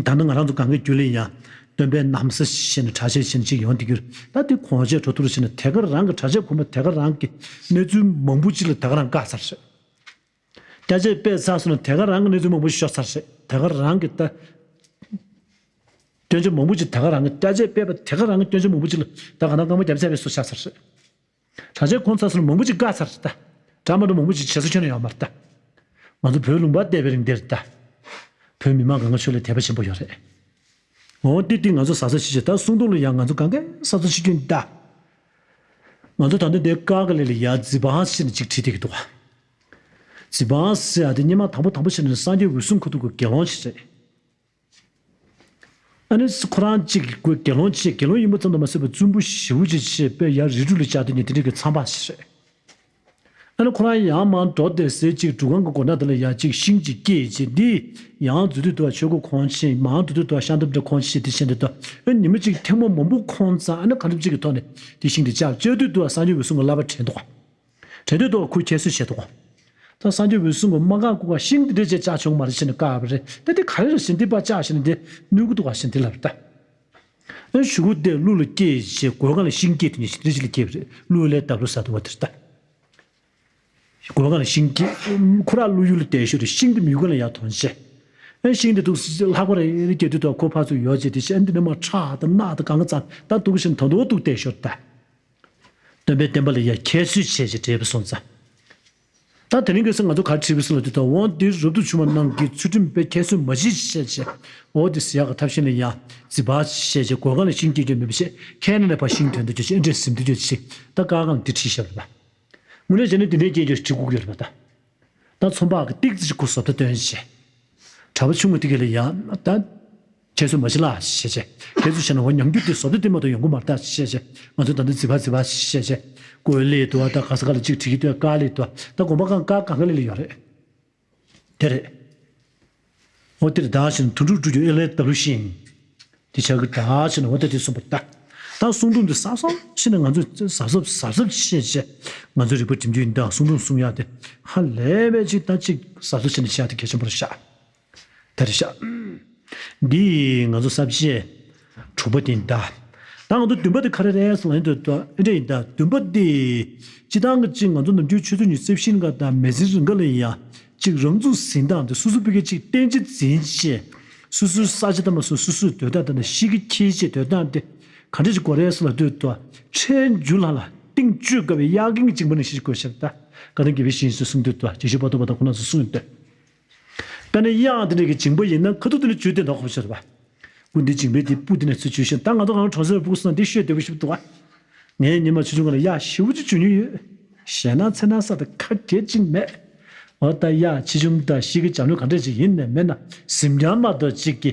ད་ནི་ང་རང་ཚོ་གང་གི་རྒྱུད་ལ་ཡང་སྟོན་པའི་ན་བཟའ་ཞེས་ནས་གྲྭ་ཆས་ཞེས་ནས་གཅིག་ཡོང་དེ་གྱུར་ད་དེ་གོང་ཆེན་འགྲོ་ཐུར་ཞེས་ནས་དེ་ག་རང་གི་གྲྭ་ཆས་གོན་པ་དེ་ག་རང་གི་གནས་ཚུལ་མང་པོ་ཅིག་ལ་དེ་ག་རང་བཀག་ཚར་རེད། སྐྱ་ཆས་སྤེལ་ཚར་སོང་ན་དེ་ག་རང་གི་གནས་ཚུལ་མང་པོ་ཤོར་ཚར་རེད། དེ་ག་རང་གི་ད། སྐྱོན་ཆ་མང་པོ་ཅིག་དེ་ག་རང་གི་སྐྱ་ཆས་སྤེལ་བ་དེ་ག་རང་གི་སྐྱོན་ཆ་མང་པོ་ཅིག་ལ་ད་ག་ན་རྐང་པ་རྒྱབ་ཚད་པའི་སུ་ཆགས་ཚར་རེད། གྲྭ་ཆས་གོན་ཚར་སོང་ན་མང་པོ་ཅིག་བཀག་ཚར་རེད་ད། འདྲ་མ་འདྲ་མང་པོ་ཅིག་བྱེད་ས་ཁྱོན་ནས་ཡོད་མ་རེད་ད། ང་ཚོ་བོད་ལུང་པ་བལྟས་པའི་རིང་འདིར་ད། བོད་མི་མང་གང་ག་ཆོས་ལ་དད་པ་ཆེན་པོ་ཡོད་རེད། འོ་དེ་དེ་ང་ཚོ་གཟབ་གཟབ་བྱེད་ཆེད་ད་གསུང་དུང་ལ་ཡང་ང་ཚོ་གང་ག་གཟབ་གཟབ་བྱེད་རྒྱུ་ཡིན་ད། ང་ཚོ་ད་ལྟ་འདིར་ཀ་ག་ལེ་ལ་ཡ་ཛི་བང་ཟེར་ནས་ཅིག་བྲིས་བསྡད་ཀྱི་འདུག་བ། ཛི་བང་ཟེར་ཡ་དེ་སྙེ་མ་དང་པོ་དང་པོ་བྱས་ནས་སངས་རྒྱས་འོད་སྲུང་ཁ་ཐུག་གི་དགེ་སློང་ཞིག་རེད། ཨ་ནི་ཁོ་རང་གཅིག་གི་དགེ་སློང་བྱས། དགེ་སློང་ཡིན་པ་ཙམ་དུ་མ་ཟད་པར་བཙུན་པོ་ཞེ་པོ་ཅིག་བྱས་པས་ཡར་རི་ཁྲོད་ལ་བཅར་དུས་ནས་དེ་འདྲ་གི་མཚམས་པ་ཞིག་རེད། ཨ་ནི་ཁོ་རང་ཡང་མར་འགྲོ་བསྡད་སའི་གཅིག་སྒྲུབ་ཁང་གི་སྒོ་ནང་དེ་ལ་ཡང་གཅིག་ཤིང་གཅིག་སྐྱེས་བྱས། འདི་ཡང་འཛུལ་དུས་དུ་ཆོས་སྒོ་གོང་ཆེན། མར་འགྲོ་དུས་དུ་ཤམ་ཐབས་འདྲ་གོང་ཆེན་དེ་བྱས་འདི་དུ་ཨ་ཉི་མ་གཅིག་ཐེངས་མ་མང་པོ་གོན་ཙང་ཨ་ནི་ག་འདྲ་ཅིག་གི་ཐོག་ནས་དེ་ཤིང་དེ་བཅག་བཅག་དུས་དུ་སངས་རྒྱས་འོད་སྲུང་གི་བསླབ་པ་དྲན་འདུག་སྤྲད་དུས་ཐོག་ཁོས་ཁྱད་གསོད་བྱས་འདུག་ད་སངས་རྒྱས་འོད་སྲུང་གི་མ་བཀག་གོ་ག་ཤིང་འདི་འདྲས་བྱས་བཅག་ཆོག་མ་རེད་ཟེར་ནས་བཀག་པ་རེད། ད་དེ་ག་རེ་རེད་ཟེར་འདི་པ་བཅག་ཟེར་ནས་དེ་གནོད་གི་འདུག་ག་ཟེར་འདི་ལབ་རེད་ད། ཨ་གཞུག་གུ་དེ་ཀླུ་ལ་སྐྱེས་བྱས་སྒོ་ཁ་ལ་ཤིང་སྐྱེས་དེ་ནས་ཤིང་འདི་ཅི་ལ་སྐྱེས་པ་རེད། ཀླུ་ལས་འདབ་ལོ་ཟ་འདུག་བ་དེ་རེད་ད། སྒོ་ཁ་ལ་ཤིང་སྐྱེས། ཁོ་ར་ཀླུ་ཡུལ་ལ་བསྡད་ཤོར་རེད། ཤིང་འདི་མིག་གུ་ལ་ཡར་ཐོན་བྱས། ཨ་ཤིང་འདི་འདུག་ལྷག་པ་རེ་རེ་སྐྱེས་དུས་ད་ཁོ་ཕར་ཚུར་ཡོད་བྱས་དེ་བྱས་ཨ་འདི་ནས་མར་ཁྲག་དང་རྣག་དང་གང་ག་ཙམ་ད་འདུག་བཞིན་དོ་འདུག་འདུག་བསྡད་ཤོར་ད། སྟོན་པའི་བསྟན་པ་ལ་ཡ་ཁྱད་གསོད་བྱས་བྱས་བྲིས་པ་སོང་ཙང་། ད་དེ་རིང་ཁ་སང་ང་ཚོ་ག་རེ་བྲིས་པ་སོང་ལབ་དུས་ད་འོང་འདིར་རབ་ཏུ་བྱུང་བ་རྣམས་ཀྱིས་ཚུལ་ཁྲིམས་དཔེ་ཁྱད་གསོད་མ་བྱེད་ཅེས་བྱས། འོ་དེ་ཟེར་ཡག་གི་ཐབས་ཤེས་ལ་ཡ་ཛི་བ་བྱས་བྱས་སྒོ་ཁ་ལ་ཤིང་སྐྱེས་རྒྱུ་མེད་པ་བྱས་ཁྱེད་རྣམས་ལ་ཕར་ཤིང་ཐོན་དུ་བྱས་བྱས་ཨེ་འདྲས་ཟིན་དུ་བྱས་བྱས་ད་ཀ་གང་འདི་བྲིས་བཞག་པ་ད། དངོས་གནས་བྱས་ན་འདི་འདྲའི་སྐད་ཆ་བྲིས་དགོས་ཀྱི་རེད་པ་ད། ད་ཚོང་པ་གི་ཏིག་ཙི་ཅིག་ཁོ་བཟོ་ལྟ་སྟོན་བྱས། གྲྭ་པ་ཆུང་ངུ་དེ་ག་ལ་ཡ་ད། ཁྱད་གསོད་མ་བྱེད་ལ་ཞེས་བྱས། ཁྱད་གསོད་བྱས་ན་འོ་ཉམས་འགྱུར་དེ་བཟོ་ལྟ་དེ་མ་གཏོགས་ཡོང་གི་མ་རེད་ད་ཞེས་བྱས། ང་ཚོ་ད་ལྟ་ཛི་བ་ཛི་བ་ཞེས་བྱས། ཀོས་ལེ་དུ་བ་ད་ག་ས་ག་ལ་ཅིག་བྲིས་ཀྱི་འདུག་ཀ་ལེ་དུ་བ་ད་དགོན་པ་གང་ཀ་གང་ག་ལེ་ལེ་ཡོད་རེད། དེ་རེད། འོ་དེར་བདག་བཞིན་དུ་འགྲུབ་འགྲུབ་རྒྱུ་ཨེ་ལས་ལྟ་བུ་ཤིང་། དེ་ཆ་གི་བདག་བྱས་ན་འོ་ད་དེ་གསུངས་པ་ད། ད་གསུང་དུང་དེ་གཟབ་གཟབ་བྱས་ནས་ང་ཚོས་གཟབ་གཟབ་གཟབ་གཟབ་བྱས་བྱས་ང་ཚོས་རིག་པ་སྒྲིམ་རྒྱུ་ཡིན་ད། གསུང་དུང་གསུང་ཡག་དེ་ཧ་ལས་པའི་ཅིག་ད་ཅིག་གཟབ་གཟབ་བྱས་ནས་བྱས་ཡག་དེ་གལ་ཆེན་པོ་རེད་ཤག་ད་རེད་ཤག་འདི་ང་ཚོ་ས་བཅད་དྲུག་པ་དེ་ཡིན་ད། ད་ང་ཚོ་བདུན་པ་དེ་ག་རེ་རེད་ཟེར་ལབ་ཡོང་དུས་ད་ཨེ་འདྲ་ཡིན་ད། བདུན་པ་དེ་སྤྱི་བཏང་གི་ཅིག་ང་ཚོ་ནམ་རྒྱུན་ཆུ་ཚོད་ཉི་ཤུ་རྩ་བཞི་ནང་ད་མི་ཚེ་རིང་ག་ལ་ཡིན་ཡང་ཅིག་རང་ཚུགས་འཛིན་སྟངས་དེ་སོ་སོ་ཕ་གི་ཅིག་བསྟན་བྱ་འཛིན་བྱས། སོ་སོའི་ས་ཆ་དང་མ་སོ་སོ་སོའི་སྡོད་སྟངས་དང་གཤིས་ཀ་འཁྱེར་བྱས་སྡོད་སྟངས་དེ་ག་འདྲ་ཅིག་དགོས་རེད་ཟེར་ལབ་དུས་ད་ཁྲལ་འཇུ་ལྷ་ལ་གཏིང་བཅུད་དཀའ་བའི་གཡག་རྒན་གྱི་སྦྱིན་པ་ནང་བཞིན་དགོས་ཤག་ད་བཀའ་གདམས་དགེ་བའི་བཤེས་གཉེན་ཚོས་གསུངས་དུས་ད་རྗེ་ཤོད་པ་ཏོ་པ་དང་ཁོ་རང་ཚོས་གསུངས་ཡོད་དེ། དཔེར་ན་གཡག་དེ་འདྲ་གི་སྦྱིན་པ་ཡིན་ན་ཁ་ཐུག་དེ་ནས་བཅོས་ཏེ་འདོགས་དགོས་ཤག་རེད་པ། སྐུ་འདི་སྦྱིན་པའི་དེ་སྤུ་དེ་ནས་ཚུར་བཅོས་ཤིང་ད་ང་ཚོ་གང་གྲོང་གསེབ་སྤུ་གུ་སོང་ན་འདི་ཤོད་བདེ་པོ་ཞིག་འདུག་ག་ངས་ཉི་མ་ཆུང་ཆུང་སྒང་ལ་གཡག་ཞེ་པོ་ཅིག་བཅོ་མྱོང་ཡོད། ཞེད་སྣང་འཚེར་སྣང་ས་དང་ཁ་གྱེས་ཅིག་མེད། འོ་ད་གཡག་ཆེ་ཆུང་དང་གཤིས་ཀ་འཇམ་ལྷོད་ག་འདྲས་ཅིག་ཡིན་ནས་མེད་ན་གཟིམ་རྒྱང་མ་གཏོགས་ཅིག་གི།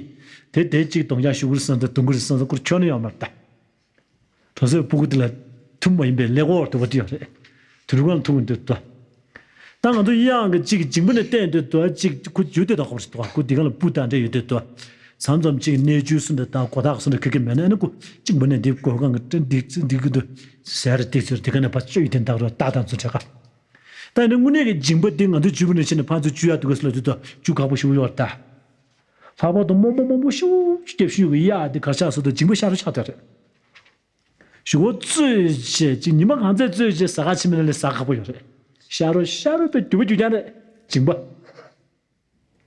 དེ་དེ་ཅིག་གདོང་རྒྱག་ཞུ་གུ་རེ་སོང་ད་གདོང་གུ་རེ་སོང་ད་ཁུར་ཁྱོན་ནས་ཡོད་མ་རེད་ད། གྲོང་གསེབ་སྤུ་གུ་དེ་ལ་ཐུམ་མ་ཡིན་པའི་ཀླད་ཀོར་དུ་བ་དེ་ཡོད་རེད། དུ་རུ་གང་ཐུག་འདུག་ཏོ། ད་ང་ཚོ་གཡག་གི་གཅིག་གི་མཇིང་པ་ནས་བལྟས་འདུག་ཏོ། གཅིག་ཁུ་རྒྱུ་དེ་དང་ཁོ་རེ་ཏོ། ཁུ་འདི་ག་ལ་སྤུ་དང་འདྲ་ཡོད་དེ་ཏོ། མཚམས་མཚམས་གཅིག་གནས་ཆུ་སུ་འདྲ་དང་གོ་ཐག་སུ་འདྲ་ཁེ་ཁེ་མེད་ན་ཨ་ནི་ཁུ་གཅིག་མ་ནས་འདི་གོ་གང་གི་འདི་འདི་གི་འདུག་ཟེར་རེ་ཏིག་ཟེར་དེ་ག་ནས་ཕར་བཅུ་ཡི་དེ་འདག་རོ་ད་དང་ཚོ་འདྲ་ག་ད་ནི་དངོས་གནས་ཀྱི་མཇིང་པ་འདི་ང་ཚོའི་མཇིང་པ་ནས་ཕྱིན་ནས་ཕར་ཚུར་བཅུ་ཡག་འདུག་ག་སུ་ལ་འདུག་ཏོ་བཅུ་ཁག་པོ་ཞུ་ཡོད་ད། ལྷག་པར་དུ་རྨོ་མོ་རྨོ་མོ་ཤུགས་ཆེ་རྒྱབ་ཤུགས་ཀྱི་གཡག་འདི་གར་ཆགས་སུ་དང་མཇིང་པ་ཤ་རུ་ཆགས་དེ་རེད། གཞུག་གུ་བཙོས་བྱས་ཅིག་ཉི་མ་གང་ཚད་བཙོས་བྱས་ཟ་ཁ་ཕྱི་མ་ལ་ལས་ཟ་ཁག་པོ་ཡོད་རེད། ཤ་རོ་ཤ་རོ་དཔེ་རྒྱུ་བ་རྒྱུ་རྐྱང་རེད། མཇིང་པ།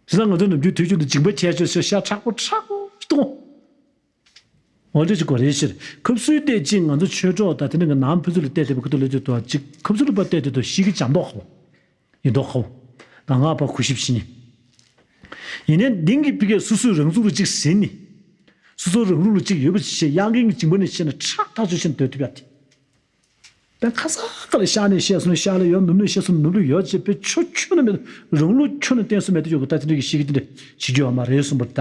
བྱས་ཙང་ང་ཚོ་ནམ་རྒྱུན་དུས་རྒྱུན་དུ་མཇིང་པ་ཁྱེར་བྱས་ཤ་མཁྲེགས་པོ་མཁྲེགས་པོ་གཏོང་། འོ་འདྲ་ཅིག་གོ་རེ་ཕྱིར་ཁབ་སུའི་སྟེ་གཅིག་ང་ཚོ་ཆོས་གྲོགས་དང་དེ་ནས་ནང་ཕན་ཚུན་ལ་བལྟས་བལྟས་པ་ཁ་ཐུག་ལ་དུས་དུ་གཅིག་ཁབ་སུ་ལ་པ་བལྟས་དུས་དུ་ཤི་གི་འཇམ་མདོག་ཁ་བོ། ཡིན་མདོག་ཁ་བོ། ད་ང་པ་གུ་ཤིབ་ཤི་ཉིན། ཡིན་ནའི་འདིང་གི་ཕི་གས་སུ་སུའི་རང་ཚུགས་ལ་གཅིག་ཟིན་ནི། སུ་སུ་རང་ལུགས་ལ་གཅིག་ཡོད་པ་ཞིག་བཤད་གཡང་འགེངས་ཀྱི་འཇིང་པ་ནས་བཤད་ན་ཁྲག་ཐག་ཆོད་ཤིན་སྡོད་ཐུབ་ཡ་དེ། པའི་ཁ་ས་ཁ་ལ་ཤ་ནས་བཤད་སོང་ཤ་ལ་ཡོད། ནུབ་ནས་བཤད་སོང་ནུབ་ལ་ཡོད་ཅེས་པའི་ཆོ་ཁྱོད་ནི་མེད། རང་ལུགས་ཁྱོད་ནི་བསྟན་སོང་མེད་དུ་ཡོད་གི་ད་དེ་འདྲ་གི་ཤི་གི་དེ་འདྲ་བྱེད་རྒྱུ་ཡོད་མ་རེད་གསུངས་པར་ད་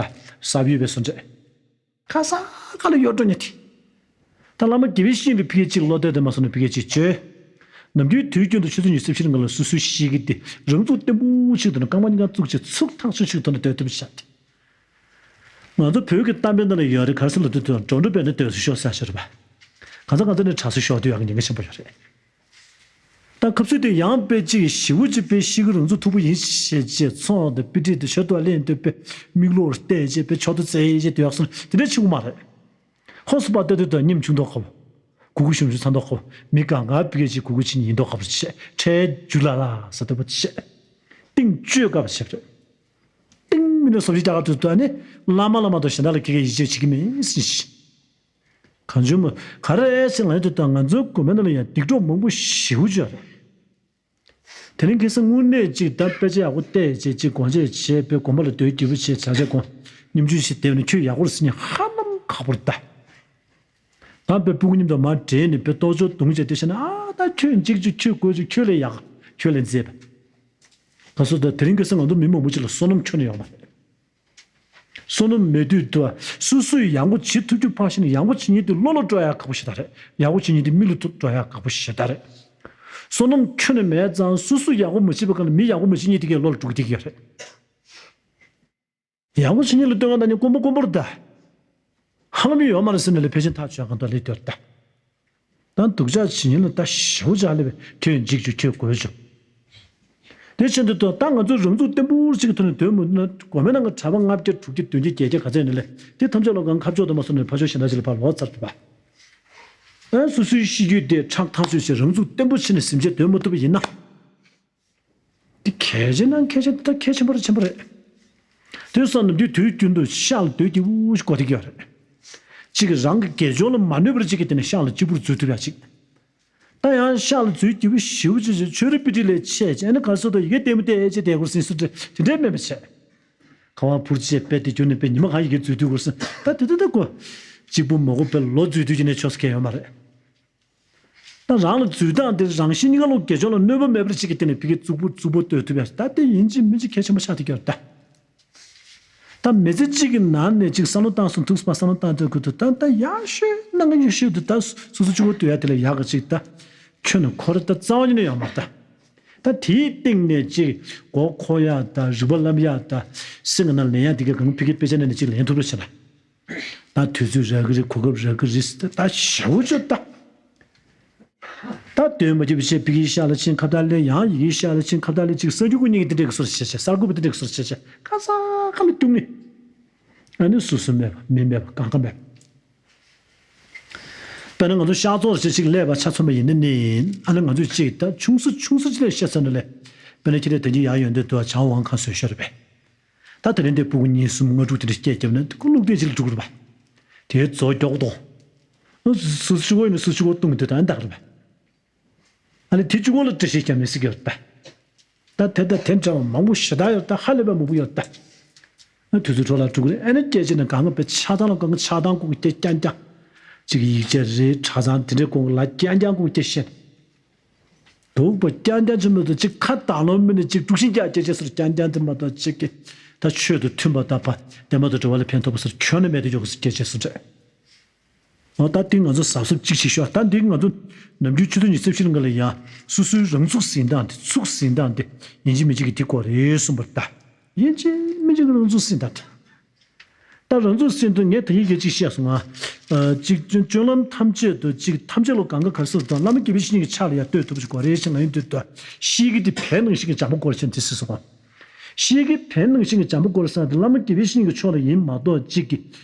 ཟབ་ཡོད་པའི་སོ་འདྲ། ཁ་ས་ཁ་ལ་ཡོད་འགྲོ་ཉེ་དེ། ད་བླ་མ་དགེ་བའི་བཤེས་གཉེན་ཕི་གེ་གཅིག་བློ་གཏད་དེ་མ་སོང་ནས་ཕི་གེ་གཅིག་བཅོས། ནམ་རྒྱུན་དུས་རྒྱུན་དུ་ཆུ་ཚོད་ཉི་ཤུ་རྩ་བཞི་རིང་ལ་སུ་སུའི་ཤི་གི་དེ་རང་ཚུགས་བརྟན་པོ་ཞིག་ཏུ་ནི་རྐང་པ་གཉིས་ཀ་བཙུགས་བྱས་ཚུགས་ཐག་ཆོད་ཞིག་ཏུ་ནི་སྡོད་ཐུབ་པ་བྱ་སྟེ། ང་ཚོ་བོད་ཀྱི་གཏམ་དཔེ་ནང་ལ་ཡོད་རེད། ག་རེ་ཟེར་ལབ་དུས་དུ་འགྲོ་འགྲོ་བས་ནི་སྡོད་སུ་ཤོག་ཟེར་ཞོར་བ། གང་ཟག་གང་ཟག་ནི་དྲག་སུ་ཤོག་དུས་ཡག་གི་ཉེན་ཁ་ཆེན་པོ་ཡོད་རེད། ད་ཁབ་སུ་དེ་ཡང་དཔེ་གཅིག་ཞི་བོ་གཅིག་དཔེ་ཤི་གི་རང་ཚུགས་མཐུག་པོ་ཡིན་ཞེས་བྱས་ཚོང་དང་དཔེ་ཁྲིད་དུ་ཞོར་དུ་གླེང་འདོད་པའི་མིག་ལོག་བལྟས་བྱས་པའི་ཕྱོགས་དུ་བཙལ་བྱས་དུ་ཡག་སོང་དེ་འདྲ་ཆེ་བོ་མ་རེད། ཧོ་སུ་པ་ལྟ་དུས་དང་སྙེམས་ཆུང་མདོག་ཁ་བོ། གུ་གུ་ཞུམ་ཞུམ་ཚ་མདོག་ཁ་བོ། མི་གང་ག་བི་གེ་ཅིག་གུ་གུ་ཕྱིན་ཡིན་མདོག་ཁ་བོ་བྱས་ཁྲལ་རྒྱུ་ལ་ལ་ཟ་ལྟ་བུ་བྱས། ཏིང་བཅོས་དཀའ་བ་བྱས་པ་རེད། ཏིང་མི་ནས་སོ་བཞི་རྒྱ་གར་དུ་ལྟ་ནི་བླ་མ་བླ་མ་དང་གཞན་དག་ལ་ཁེ་ཁེ་ཡིད་ཆེས་བྱེད་ཀྱི་མེད་ཟིན་ཞིང་། གང་བྱུང་མོ་ག་རེ་ཨེ་ཟེར་ལ་ཡོད་དུ་དང་ང་ཚོའི་དགོན་པ་ནང་ལ་ཡང་སྡིག་གྲོགས་མང་པོ་ཞེ་པོ་ཅིག་ཡོད་རེད། དེ་རིང་ཁ་སང་དངོས་གནས་ཅིག་ད་དཔེ་ཆ་ཡག་པོ་བལྟས་བྱས་ཅིག་དགོངས་བཞེས་བྱས་པའི་དགོན་པ་ལ་སྡོད་སྐྱིད་པོ་བྱས་བྱ་བྱ་དགོངས་སྙོམ་ཆུང་ཞིག་བསྡད་ནས་ཁྱོད་ཡག་པོ་རེད་ཟེར་ནས་ཧ་ལམ་ཁག་པོ་རེད་ད། ད་དཔེ་སྤུ་གུ་མཉམ་དུ་མར་འདྲེས་ནས་དཔེ་ལྟོ་ཅོག་རྡུང་བྱས་བསྡད་བྱས་ན་ཨ་ད་ཁྱོད་འཇིགས་བཅུག་ཁྱོད་དགོས་བཅུག་ཁྱོད་ལས་ཡག་ཁྱོད་ལས་མཛེས་པ། ད་སོ་ད་དེ་རིང་ཁ་སང་ང་ཚོ་མི་མང་པོ་ཅིག་ལ་བསོད་ནམས་ཁྱོན་ནས་ཡོད་མ་རེད། བསོད་ནམས་མེད་དུས་དུ་སོ་སོས་ཡག་པོ་བྱེད་ཐུབ་རྒྱུ་ཕར་ཕྱིན་ཡག་པོ་བྱེད་མཁན་དེ་བློ་ལ་སྤྲོ་ཡག་ཁག་པོ་ཞེ་དྲག་རེད། ཡག་པོ་བྱེད་མཁན་དེ་མི་ལ་ཐུག་སྤྲོ་ཡག་ཁག་པོ་ཞེ་དྲག་རེད། བསོད་ནམས་ཁྱོན་ནས་མེད་ཙང་སོ་སོ་ཡག་པོ་མ་བྱེད་པའི་སྒང་ལ་མི་ཡག་པོ་མ་བྱེད་མཁན་དེ་གའི་བློ་ལ་འགྲོ་གི་དེ་གའི་རེད། ཡག་པོ་བྱེད་མཁན་ལ་ལྟོས་ང་ད་ནི་དཀོན་པོ་དཀོན་པོར་ད། ཧ་ལམ་ཡོད་མ་རེད་ཟེར་ནས་ལས་ཕལ་ཆེར་ཐག་ཆོད་གང་ཐོག་ལས་ལྟོས་ད། ད་སྡུག་ཅག་བྱེད་མཁན་ལ་ད་ཞེ་པོ་ཅག་སླེབས་པས་ཁྱོད་འཇིགས་བཅུག་ཁྱོད་དགོས་བཅུག་དེ་ཕྱིན་དུ་ད་ང་ཚོ་རང་ཚུགས་བརྟན་པོ་ཞིག་གི་ཐོག་ནས་སྡོད་མུས་ན་དགོན་པའི་ནང་གི་གྲྭ་པ་ལྔ་བརྒྱ་དྲུག་བརྒྱ་བདུན་བརྒྱ་བརྒྱད་བརྒྱ་ག་ཚད་ཡིན་ན་ལས་དེ་ཐམས་ཅད་ལོ་གང་ཁ་ཕྱོགས་དུ་མ་སོང་ནས་ཕ་ཕྱོགས་གཞན་དག་ཅིག་ལ་ཕར་ལོག་ཚར་ཐུབ་པ། ཨ་སོ་སོའི་གཤིས་རྒྱུད་དེ་ཁྲག་ཐག་ཆོད་བྱས་རང་ཚུགས་བརྟན་པོ་ཕྱིན་ནས་ཟིན་བྱས་སྡོད་མ་ཐུབ་པ་ཡིན་ན། འདི་གལ་ཆེ་ན་གལ་ཆེ་འདི་ད་གལ་ཆེན་པོ་རེད་ཆེན་པོ་རེད། དེ་སོང་ནམ་རྒྱུན་དུས་རྒྱུན་དུ་ཤག་ལ་སྡོད་སྐྱིད་པོ་ཞིག་དགོས་བསྡད་ཀྱི་ཡོད་རེད། གཅིག་གིས་རང་གི་དགེ་སྦྱོར་ལ་མ་གནོད་པར་གཅིག་གིས་དེ་ནས་ཤག་ལ་གཅིག་པུར་འཛུལ་ཐུབ་ཡ་གཅིག་ད་ཡང་ཤག་ལ་འཛུལ་སྐྱིད་པོ་ཞེ་པོ་ཅིག་བྱས་ཆོས་རིག་པའི་ཁྲིད་ལས་ཆད་ཅེས་ཨ་ནི་ག་སོ་དང་ཡི་གེ་ལྟད་མོ་བལྟས་ཅེས་དེ་སྐོར་ཟིན་སུ་དེ་འདྲས་མེད་པ་བྱས། ཁ་བ་འཕུར་ཅེས་པས་དེ་རྒྱུ་ནས་པས་ཉི་མ་གང་ཡི་གེ་འཛུལ་དུས་སྐོར་ཟིན་ད་དེ་དེ་ད་གོ་གཅིག་པུ་མ་གོ་པས་ལོ་འཛུལ་དུས་ཀྱི་ནས་ཆོག་ས་ཁེལ་ཡོད་མ་རེད། ད་རང་ལ་འཛུལ་སྟངས་དེ་རང་བཞིན་གཉིས་ཀ་ལོ་དགེ་སྦྱོར་ལ་གནོད་པ་མེད་པར་གཅིག་གི་སྟེང་ནས་ཕ་གི་རྩུབ་པོ་རྩུབ་པོ་ལྟོས་ཐུབ་ཡ་ད་དེ་ཡིན་གཅིག་མིན་གཅིག་གལ་ཆེན་པོ་ཆགས་ཐུབ་ཀྱི་ཡོད་རེད་ད། ད་མི་ཚེ་གཅིག་གི་ནང་ནས་གཅིག་བསམ་བློ་བཏང་སོང་ཐུགས་སུ་བསམ་བློ་བཏང་དུས་ཁུ་ཐུ་ད་ད་ཡག་ཤོས་གནང་གི་ཉོ་ཤོས་དུ་ད་སོ་སོ་གཅིག་པོ་ལྟོས་ཡ་དེ་ལ་ཡག་གི་གཅིག་ད་ཁྱོད་ནི་ཁོ་རེ་ད་རྩ་བ་ཉིད་ནས་ཡོད་མ་རེད་ད། ད་དེའི་སྟེང་ནས་གཅིག་མགོ་འཁོར་ཡ་ད་རིག་པ་བསླབ་ཡ་ད་སེམས་ཀྱི་ནང་ལེན་ཡ་དེ་ག་གང་ཕ་གི་དཔེ་ཆ་ནང་ནས་གཅིག་ལེན་ཐུབ་རེ་བྱེད་ན། ད་དུས་ཚོད་རག་གི་རེད། གོ་སྐབས་རག་གི་རེད་ཟེར་ད་ཞེ་པོ་ཅིག་ད། ད་དོན་མ་བྱེད་པའི་ཆེད་ཕ་གིའི་ཤག་ལ་ཕྱིན་ཁ་བརྡ་ལེན་ཡང་ཡི་གེའི་ཤག་ལ་ཕྱིན་ཁ་བརྡ་ལེན་ཅིག་གསར་འགྱུར་ཀུན་གཉིས་ཀྱི་དེ་འདྲས་ཀྱི་སོར་བྱེད་བྱེད་གསར་འགོད་པ་དེ་འདྲས་ཀྱི་སོར་བྱེད་བྱེད་ཁ་ས་ཁ་ལ་བཏུང་ནི། ཨ་ནི་སུ་སུ་མེད་པ་མི་མེད་པ་གང་ག་མེད་པ། དཔེར་ན་ང་ཚོ་ཤག་ཚོགས་ཅིག་ཅིག་སླེབས་པ་ཆ་མཚོན་པ་ཡིན་ན་ནི་ཨ་ནི་ང་ཚོས་ཅིག་ད་ཆུང་ས་ཆུང་ས་ཅིག་ལས་བཤད་ས་ནི་ལས། དཔེར་ན་ཁྱེད་རས་ད་གིན་ཡར་ཡོང་དུས་དུ་བྱང་ཝང་ཁང་བཟོས་ཤོར་རེད་པས། ད་དེ་རིང་འདི་སྤུ་གུ་གཉིས་གསུམ་ལྔ་དྲུག་དེ་འདྲ་སྐད་བརྒྱབ་ན་ཁོ་བླུགས་བསྡད་ཅིག་ལ་འགྲོ་གི་རེད་པ། དེའི་རྫོགས་མགྱོགས་གཏོང་། སུ་ཆུ་བོ་ཡིན་ན་སུ་ཆུ་བོ་བཏུང་གི་འདུག་ད་ཨ་འདག་རེད་པ། ཨ་ནི་དེ་གཅིག་པོ་ལ་འགྲེལ་བཤད་བརྒྱབ་ནས་ཟེར་གྱི་ཡོད་ད། ད་དེ་ད་དེ་འདྲ་བ་མང་པོ་ཞེ་དྲག་ཡོད་ད་ཧ་ལས་པ་མང་པོ་ཡོད་ད། ཨ་དུས་ཚོད་འཕྲོ་བརླག་འགྲོ་གི་རེད། ཨ་ནི་སྐད་ཆ་ནི་གང་ག་པའི་ཆགས་སྡང་ལ་གང་ག་ཆགས་སྡང་སྐུ་གི་སྐད་རྐྱང་རྐྱང་། གཅིག་གི་ཡིག་ཆ་རེད་གྲྭ་ཚང་དེ་འདྲའི་སྐོར་ལ་རྐྱང་རྐྱང་སྐུ་གི་སྐད་བཤད། དུག་པ་རྐྱང་རྐྱང་ཆེན་མོ་དང་གཅིག་ཁ་བཏགས་ལོང་མི་ནི་གཅིག་དཀྲུག་ཤིང་རྐྱང་རྐྱང་བྱས་སོར་རྐྱང་རྐྱང་དེ་མ་གཏོགས་གཅིག་གི་ད་ཆོས་དང་མཐུན་པ་དང་བ་དེ་མ་གཏོགས་འབྲེལ་བ་ལ་ཕན་ཐོགས་པ་སོར་ཁྱོན་ནས་མེད་དུ་འཇོག་གི་སྐད་ཆ་སོ་འདྲ། འོ་ད་འདི་ང་ཚོ་གཟབ་གཟབ་གཅིག་བྱེད་ཤོག་ད་འདི་ང་ཚོ་ནམ་རྒྱུན་ཆུ་ཚོད་ཉི་ཤུ་རྩ་བཞི་ལ་ང་ལ་ཡང་སོ་སོའི་རང་ཚུགས་ཟིན་སྟངས་དེ་ཚུགས་ཟིན་སྟངས་དེ་ཡིན་གཅིག་མིན་གཅིག་གི་དེ་དགོས་རེད་གསུངས་པར་ད། ཡིན་གཅིག་མིན་གཅིག་གི་རང་ཚུགས་ཟིན་སྟངས་དེ། ད་རང་ཚུགས་ཟིན་དུས་ངས་ད་ཡིག་གི་གཅིག་བཤད་སོང་ང་། ཨ་གཅིག་སྤྱོད་ལམ་ཐམས་ཅད་དུ་གཅིག་ཐམས་ཅད་ལ་གང་ག་གར་སོང་དང་བླ་མ་དགེ་བའི་བཤེས་གཉེན་གྱི་ཕྱག་ལ་ཡང་ལྟོས་ཐུབ་ཅིག་དགོས་རེད་ཅེས་ང་ཡིན་དུས་ད་ཤེས་ཀྱི་དེ་བན་ནང་བཞིན་གྱི་འཇམ་པོ་དགོས་རེད་ཅེས་དེ་སྲིད་སོང་ང་། ཤེས་ཀྱི་བན་ནང་བཞིན་གྱི་འཇམ་པོ་དགོས་རེད་ཟེར་ན་དེ་བླ་མ་དགེ་བའི་བཤེས་གཉེན་གྱི་ཕྱོགས་ལ་ཡིན་མ་གཏོགས་གཅིག་གི་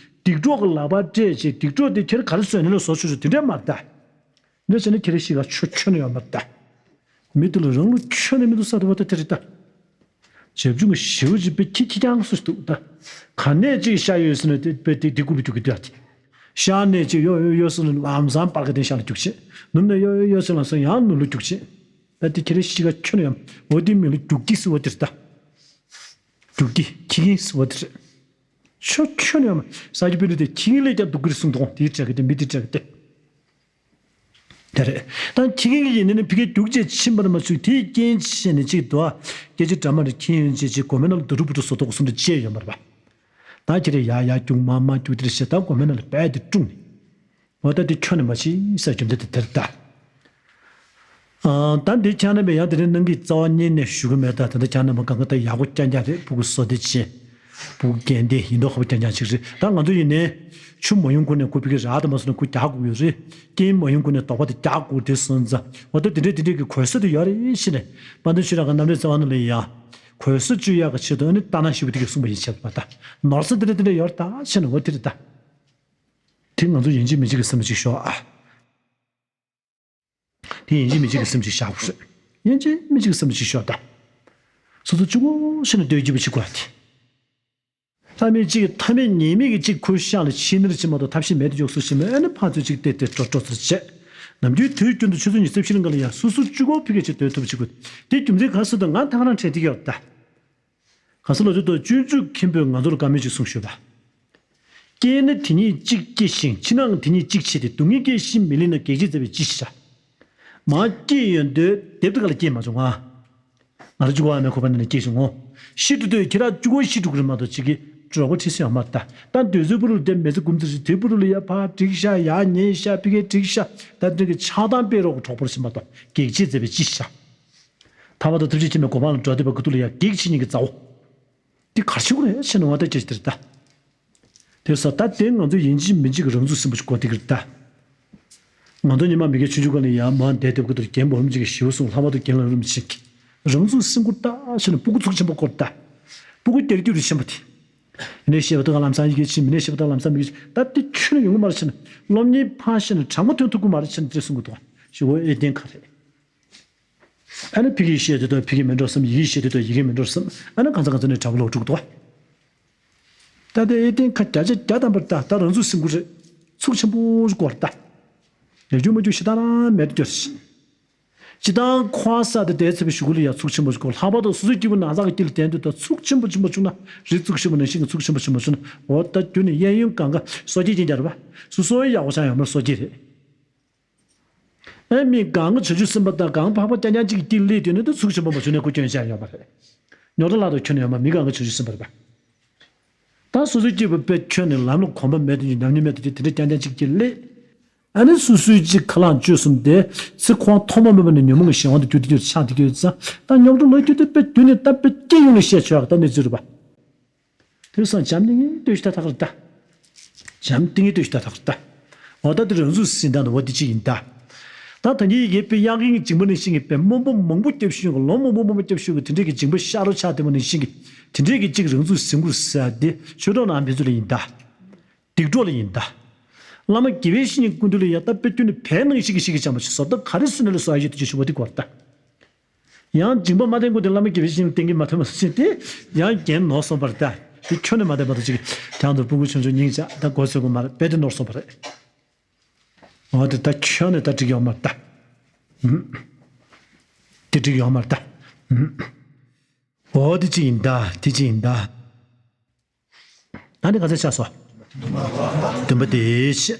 སྡིག་གྲོགས་ཀྱི་ལག་པར་སྤྲད་ཅིག་སྡིག་གྲོགས་དེ་ཁྱེར་ག་རེ་བཟོས་ནས་ལ་བཟོ་ཆོག་ཆོག་དེ་འདྲས་མ་རེད་ད། འདི་བྱས་ན་ཁྱེད་རང་ཤི་ག་ཆོ་ཆོ་ནས་ཡོང་མ་ད། མི་དེ་ལ་རང་ལུགས་ཆོ་ནས་མི་འདུག་ས་དུ་བ་ད་དེ་རེད་ད། བྱབ་ཆུང་གི་ཞེའུ་ཅིག་པེ་ཁྱི་ཁྱི་རྐྱང་སུ་འདུག་ད། ག་ནས་ཅིག་ཤ་ཡོད་ཟེར་ན་དེ་པེ་དེ་དེ་ཀུ་རུ་རྒྱུག་གི་འདུག་ཨ་དེ། ཤར་ནས་ཅིག་གཡོ་གཡོ་གཡོ་སོང་ནས་ལམ་སང་སྤར་ག་དེ་ཤར་ལ་རྒྱུག་བྱེད། ནུབ་ནས་གཡོ་གཡོ་གཡོ་སོང་ལམ་སང་ཡང་ནུབ་ལ་རྒྱུག་བྱེད། ད་དེ་ཁྱེད་རའི་གཤིས་ཀ་ཁྱོན་ནས་ཡང་འོ་དེ་མི་ལ་རྒྱུག་ཀྱི་སི་འོ་དེར་ལྟ། རྒྱུག་ཀྱི་ཁྱི་གིན་སི་འོ་དེ་རེད། ཆོ་ཁྱོན་ནས་ཡང་ས་སྐྱ་པཎྜི་ཏས་ཁྱི་གིན་ལས་ཀྱང་སྡུག་གི་རེད་གསུངས་འདུག་དེའི་གྲས་ཀྱི་དེ་མི་དེ་གྲས་ཀྱི་དེ། དེ་རེད། ད་ཁྱི་གིན་གྱི་ཡིན་ནའི་ཕི་གའི་རྒྱུག་བྱེད་ཕྱིན་པར་མ་ཚུད་དེའི་རྐྱེན་བྱས་ནས་ཅིག་འདུག་ཨ། སྐད་ཆ་འདྲ་མ་རེད་ཁྱི་ཡོན་ཅེས་ཅིག་གོ་མེ་ནང་ལ་དུ་རུ་བུ་རུ་བཟོ་ཐོག་གསུམ་དུ་བཅད་ཡོད་མ་རེད་པ། ད་ཁྱེད་རེ་ཡ་ཡ་རྒྱུག་མ་མ་རྒྱུག་དེར་ཞེ་ད་གོ་མེ་ནང་ལ་བས་དེ་དཀྲུགས་ནས། འོ་ད་དེ་ཁྱོན་ནས་མ་ཤེས་ས་རྒྱུ་མཚན་དེ་དེར་ད། ཨ། ད་འདི་ཁྱང་རྣམ་པས་ཡང་དེ་རིང་གནང་གི་རྩ་བ་ཉིད་ནས་ཞུ་གི་མེད། ད་ད་ལྟ་ཁྱང་རྣམ་པ་གང་ག་ད་ཡག་པོ་རྐྱང་རྐྱང་རེད། ཕྲུ་གུ་བསོད་བདེ་ཆེ། ཕྲུ་གུ་རྒན་བདེ་ཡིན་མདོག་ཁ་པོ་རྐྱང་རྐྱང་ཅིག་རེད། ད་ང་ཚོ་ཡིན་ནའི་ཆུ་མ་ཡོང་གོང་ནས་ཁུ་ཕི་གི་རག་ད་མ་སོང་ན་ཁུ་རྒྱག་དགོས་ཡོད་རེད། རྐྱེན་མ་ཡོང་གོང་ནས་དོགས་པ་དེ་རྒྱག་དགོས་དེ་སོང་ཙང་འོ་ད་དེ་འདྲས་དེ་འདྲས་ཀྱི་གོལ་ས་དེ་ཡོད་རེད་ཤི་ནས་དཔལ་ལྡན་ཆོས་གྲགས་ཀྱི་རྣམ་འདྲེན་རྩ་བ་ནང་ལ་ཡ། གོལ་ས་གཅོད་ཡག་གི་ཆེད་དུ་ཨ་ནི་ལྟ་ན་ཞིབ་པོ་དེ་གས་གསུངས་པ་ཡིན་ཆེད་དུ་མ་ད་ནོར་ས་དེ་འདྲས་དེ་འདྲས་ཡོད་རེད་ད་ཤི་ནས་འོ་དེ་རེད་ད། དེ་ང་ཚོ་ཡིན་གཅིག་མིན་གཅིག་གི་སེམས་ལ་ཅིག་ཤོག་ཨ། དེ་ཡིན་གཅིག་མིན་གཅིག་གི་སེམས་ཅིག་བཞག་དགོས་རེད། ཡིན་གཅིག་མིན་གཅིག་གི་སེམས་ལ་ཅིག་ཤོག་ད། སོ་སོ་གཅིག་པོ་ཤི་ནས་སྡོད་རྒྱུ་བ་ཅིག་དགོས་ཏེ། ལྷ་མིག་གཅིག་གི་མཐའ་མེད་ཉེས་མེད་ཀྱི་གཅིག་ཁོའི་ཤ་ལ་ཕྱི་ནེར་ཕྱི་མ་གཏོགས་ཐབས་ཤེས་མེད་དུ་འཇོག་སུ་ཞིག་མེད་ཨ་ནི་ཕར་ཚུར་གཅིག་བལྟས་ཏེ་ཀྲོ་ཀྲོ་ཚུར་བྱས། ནམ་རྒྱུན་དུས་རྒྱུན་དུ་ཆུ་ཚོད་ཉི་ཤུ་རྩ་བཞི་ལ་འགའ་ལ་ཡང་སོ་སོ་གཅིག་པོ་ཕི་གེ་ཅིག་སྡོད་ཐུབ་ཅིག་དགོས། དེ་རྒྱུ་མཚན་ག་སུ་དང་ང་ཐག་རང་དྲན་ཐིག་ཡོད་ད། ག་ས་ལོ་ཚོད་དུ་སྤྱོད་འཇུག་མཁན་པོས་ང་ཚོར་བཀའ་མོལ་ཅིག་གསུངས་ཞུས་པ། སྐྱེས་ནི་དེ་ཉིད་གཅིག་སྐྱེ་ཞིང་ཕྱི་ནའང་དེ་ཉིད་གཅིག་བྱེད་དེ། སྡུག་བསྔལ་སྐྱེ་ཞིང་མི་ལེན་ན་གེགས་བྱེད་མཛད་པའི་ཅི་ཞིག་བྱ། མ་སྐྱེས་ཡོན་ཏན་དེབ་དེ་ག་ལ་སྐྱེས་མ་བྱུང་ང་། ང་རང་གཅིག་པོ་ཨ་མའི་ཁོག་པ་ནང་ནས་སྐྱེས་བྱུང་ངོ་། ཤི་འགྲོ་དུས་ཁྱེད་རང་གཅིག་པོ་ཤི་འགྲོ་གི་རེད་མ་གཏོགས་གཅིག་གི་གྲོགས་པོ་ཁྲིད་སྲིད་ཡོད་མ་རེད་ད། ད་འདོད་ཚུལ་པུ་རུ་དེ་མེ་ཚེ་འགུམ་ཚེ་ཞིག་དེ་པུ་རུ་ལ་ཡ་ཕ་འགྲིག་ཤ་ཡ་ཉེ་ཤ་ཕི་གེ་འགྲིག་ཤ་ད་འདྲ་གི་ཆགས་སྡང་སྤེལ་རོགས་གི་གྲོགས་པོ་རེད་མ་གཏོགས་གེགས་བྱེད་མཛད་པའི་ཅི་ཞིག་བྱ། ཐར་པ་དང་ཐུགས་རྗེ་ཆེན་པོའི་གོ་འཕང་ལ་འགྲོ་བསྡད་པ་ཀུ་ཏུ་ལ་ཡ་གེགས་བྱེད་མཁན་གྱི་མཛའ་བོ། འདི་གར་ཆེ་བོ་རེད་ཆེ་ནི་ང་ད་ཅེས་དེར་ལྟ། དེ་ས་ད་དེ་ང་ཚོ་ཡིན་གཅིག་མིན་གཅིག་གི་རང་ཚུགས་སྲིན་པོ་ཞིག་གོ་དེ་གིར་ལྟ། ང་ཚོ་ཉི་མ་མི་དགེ་ཆུང་ཆུང་ག་ལ་ཡ་མ་འདས་དེབ་ཀུ་ཏུ་རྒན་པོ་རིམ་གཅིག་གི་ཞིའུ་སོང་ལྷག་མ་དུ་རྒན་ལ་རིམ་གཅིག་གི་རང་ཚུགས་སྲིན་པོ་ལྟ་ཆེ་ནི་སྤུ་གུ་ཚུགས་ཆེན་པོ་སྐོར་ལྟ། སྤུ་གུ་རྒྱལ་རྒྱུ་རུ་ཆེན་པོ་དེ། ནས་བཤད་པ་དག་ལམ་སང་ཡི་གེ་ཆེ་མི་ནས་བཤད་པ་དག་ལམ་སང་མི་གེ་ཆེ་ད་དེ་ཁྱོན་ནས་ཡོང་གི་མ་རེད་ཆེ་ནི་སློབ་གཉེར་ཕར་བཤད་ནས་དྲང་པོ་ཐོན་ཐུབ་ཀྱི་མ་རེད་ཆེ་ནི་དེ་གསུང་གི་འདུག་ཞི་བོ་ཨེ་བདེན་ཁ་རེད། ཨ་ནི་ཕི་གིས་བཤད་དེ་དང་ཕི་གིས་མི་འགྲོ་བསམ། ཡི་གིས་བཤད་དེ་དང་ཡི་གིས་མི་འགྲོ་བསམ། ཨ་ནི་གང་ཚ་གང་ཚ་ནས་དྲག་པོ་ལོག་འགྲོ་གི་འདུག་ད་ལྟའི་ཨེ་ཏན་ཁ་བརྒྱ་ཆ་བརྒྱ་ཐམ་པར་ད་ད་རང་ཚུགས་སྲིན་པོ་རེད། ཚུགས་ཆེན་པོ་སྐོར་ད། ཡ་རྒྱུ་མ་རྒྱུ་ཞེ་དྲག་རང་མེད་དུ་གྱུར་ཞིང་། སྤྱི་བཏང་ཁོ་ས་དེ་དེའི་ཚེ་བའི་ཞུ་གུ་ལ་ཡ་ཚུགས་ཆེན་པོ་སྐོར་ལྷག་པར་དུ་སོ་སོའི་སྐྱེས་བུ་ན་ཚ་གི་དཀྱིལ་དན་དུ་ད་ཚུགས་ཆེན་པོ་ཆེན་པོ་བྱུང་ན་རི་ཚུགས་ཆེན་པོ་ནང་བཞིན་གྱི་ཚུགས་ཆེན་པོ་ཆེན་པོ་བྱུང་ན་འོ་ད་རྒྱུ་ནི་གཡས་གཡོན་གང་ག་སོ་སྐྱེ་ཅན་རྒྱ་རེད་པ། སོ་སོའི་ཡག་པོ་ཆགས་ཡོང་མར་སོ་སྐྱེ་རེད། ཨེ་མི་གང་གི་བྱང་ཆུབ་སེམས་དཔའ་དང་གང་འཕགས་པ་རྐྱང་རྐྱང་གཅིག་གི་དཀྱིལ་སླེབས་དུས་ནི་ད་ཚུགས་ཆེན་པོ་མ་བྱུང་ནས་ཁོ་སྐྱོན་ཆགས་ཡོད་པ་རེད། ཉོ་ད་ལག་ཏུ་ཁྱོན་ནས་ཡོད་མ་མི་གང་གི་བྱང་ཆུབ་སེམས་དཔའ་རེད་པ། ད་སོ་སོའི་སྐྱེས་བུ་དཔེ་ཁྱོན་ནས་ལམ་ལ་གོམས་པ་མེད་དུས་ཉམས་མྱོང་མེད་དུས་དེ་འདྲ་རྐྱང་རྐྱང་གཅིག་གི་དཀྱིལ་སླེབས། ཨ་ནི་སོ་སོའི་གཅིག་ཁ་ལག་བཅོས་གསུམ་དེ་ཚེ་ཁོང་ཐོག་མ་མེད་པ་ནས་ཉོན་མོངས་ཀྱི་གཞན་དབང་དུ་གྱུར་ཏེ་གྱུར་ཆགས་ཏེ་གྱུར་ཙང་ད་སྙོམས་འགྲོ་ལ་གྱུར་ཏེ་དཔེ་རྒྱུ་ནས་ད་དཔེ་སྐྱེ་ཡོང་ནས་བཤད་ཆོག་ཡག་ད་གནས་ཚུལ་རེད་པ། དེ་སང་བྱམས་ཏིང་ངེ་ལྟོས་ཤིག་ད་ཐག་རེད་ད། བྱམས་ཏིང་ངེ་ལྟོས་ཤིག་ད་ཐག་རེད་ད། འོ་ད་དེ་རང་ཚུགས་ཟིན་ད་འདུག་བ་དེ་ཅི་ཡིན་ད། ད་ད་ཉིད་ཡི་གེ་དཔེ་དབྱངས་ཀྱི་འཇིགས་པ་ནང་བཞིན་གྱི་དཔེ་སྨོན་པ་མང་པོ་བརྒྱབ་ཤུལ་གྱི་ལོ་མང་པོ་མང་པོ་བརྒྱབ་ཤུལ་གྱི་དེ་འདྲས་ཀྱི་འཇིགས་པ་ཤར་རོ་ཆགས་དེ་མོ་ནང་བཞིན་གྱི་དེ་འདྲས་ཀྱི་གཅིག་རང་ཚུགས་ཟིན་དགོས་ཟེར་དེ་ཆོས་གྲོགས་ནང་འབད་ཚུལ་ལ་ཡིན་ད། སྡིག་གྲོགས་ལ་ཡིན་ད། བླ་མ་དགེ་བའི་བཤེས་གཉེན་སྐུ་མདུན་ལ་ཡ་ད་དཔེ་རྒྱུ་ནས་བལ་ནང་བཞིན་གྱི་ཤིག་གི་བྱམས་པ་ཞིག་བཟོ་ལྟ་ག་རེ་སུ་ནས་ལ་བཟོ་ཡ་ཡོད་དུ་ཅི་ཞུ་བ་དེ་གོ་ད། ཡང་སྦྱིན་པ་མ་བསྟེན་དགོས་དེ་བླ་མ་དགེ་བའི་བཤེས་གཉེན་བསྟེན་གྱི་མ་ཐོན་པ་སུ་ཞིག་དེ་ཡང་རྒན་ནོར་སོང་བར་ལྟ། དེ་ཁྱོན་ནས་མ་བསྟེན་པ་དང་གཅིག་གྱང་དུ་སྤུ་གུ་ཆུང་ཆུང་སྙིང་རྗེ་ད་མགོ་ཚོས་དགོས་མ་རེད་དཔེ་དེ་ནོར་སོང་བ་རེད། འོ་དེ་ད་ཁྱོན་ནས་ད་འགྲིག་ཡོད་མ་རེད་ད། དེ་འགྲིག་ཡོད་མ་རེད་ད། འོ་དེ་ཅི་ཡིན་ད་དེ་ཅི་ཡིན་ད། ད་ནི་ག་ཚོད་ཆགས་སོ། བདུན་པ་དེ་ཆེ།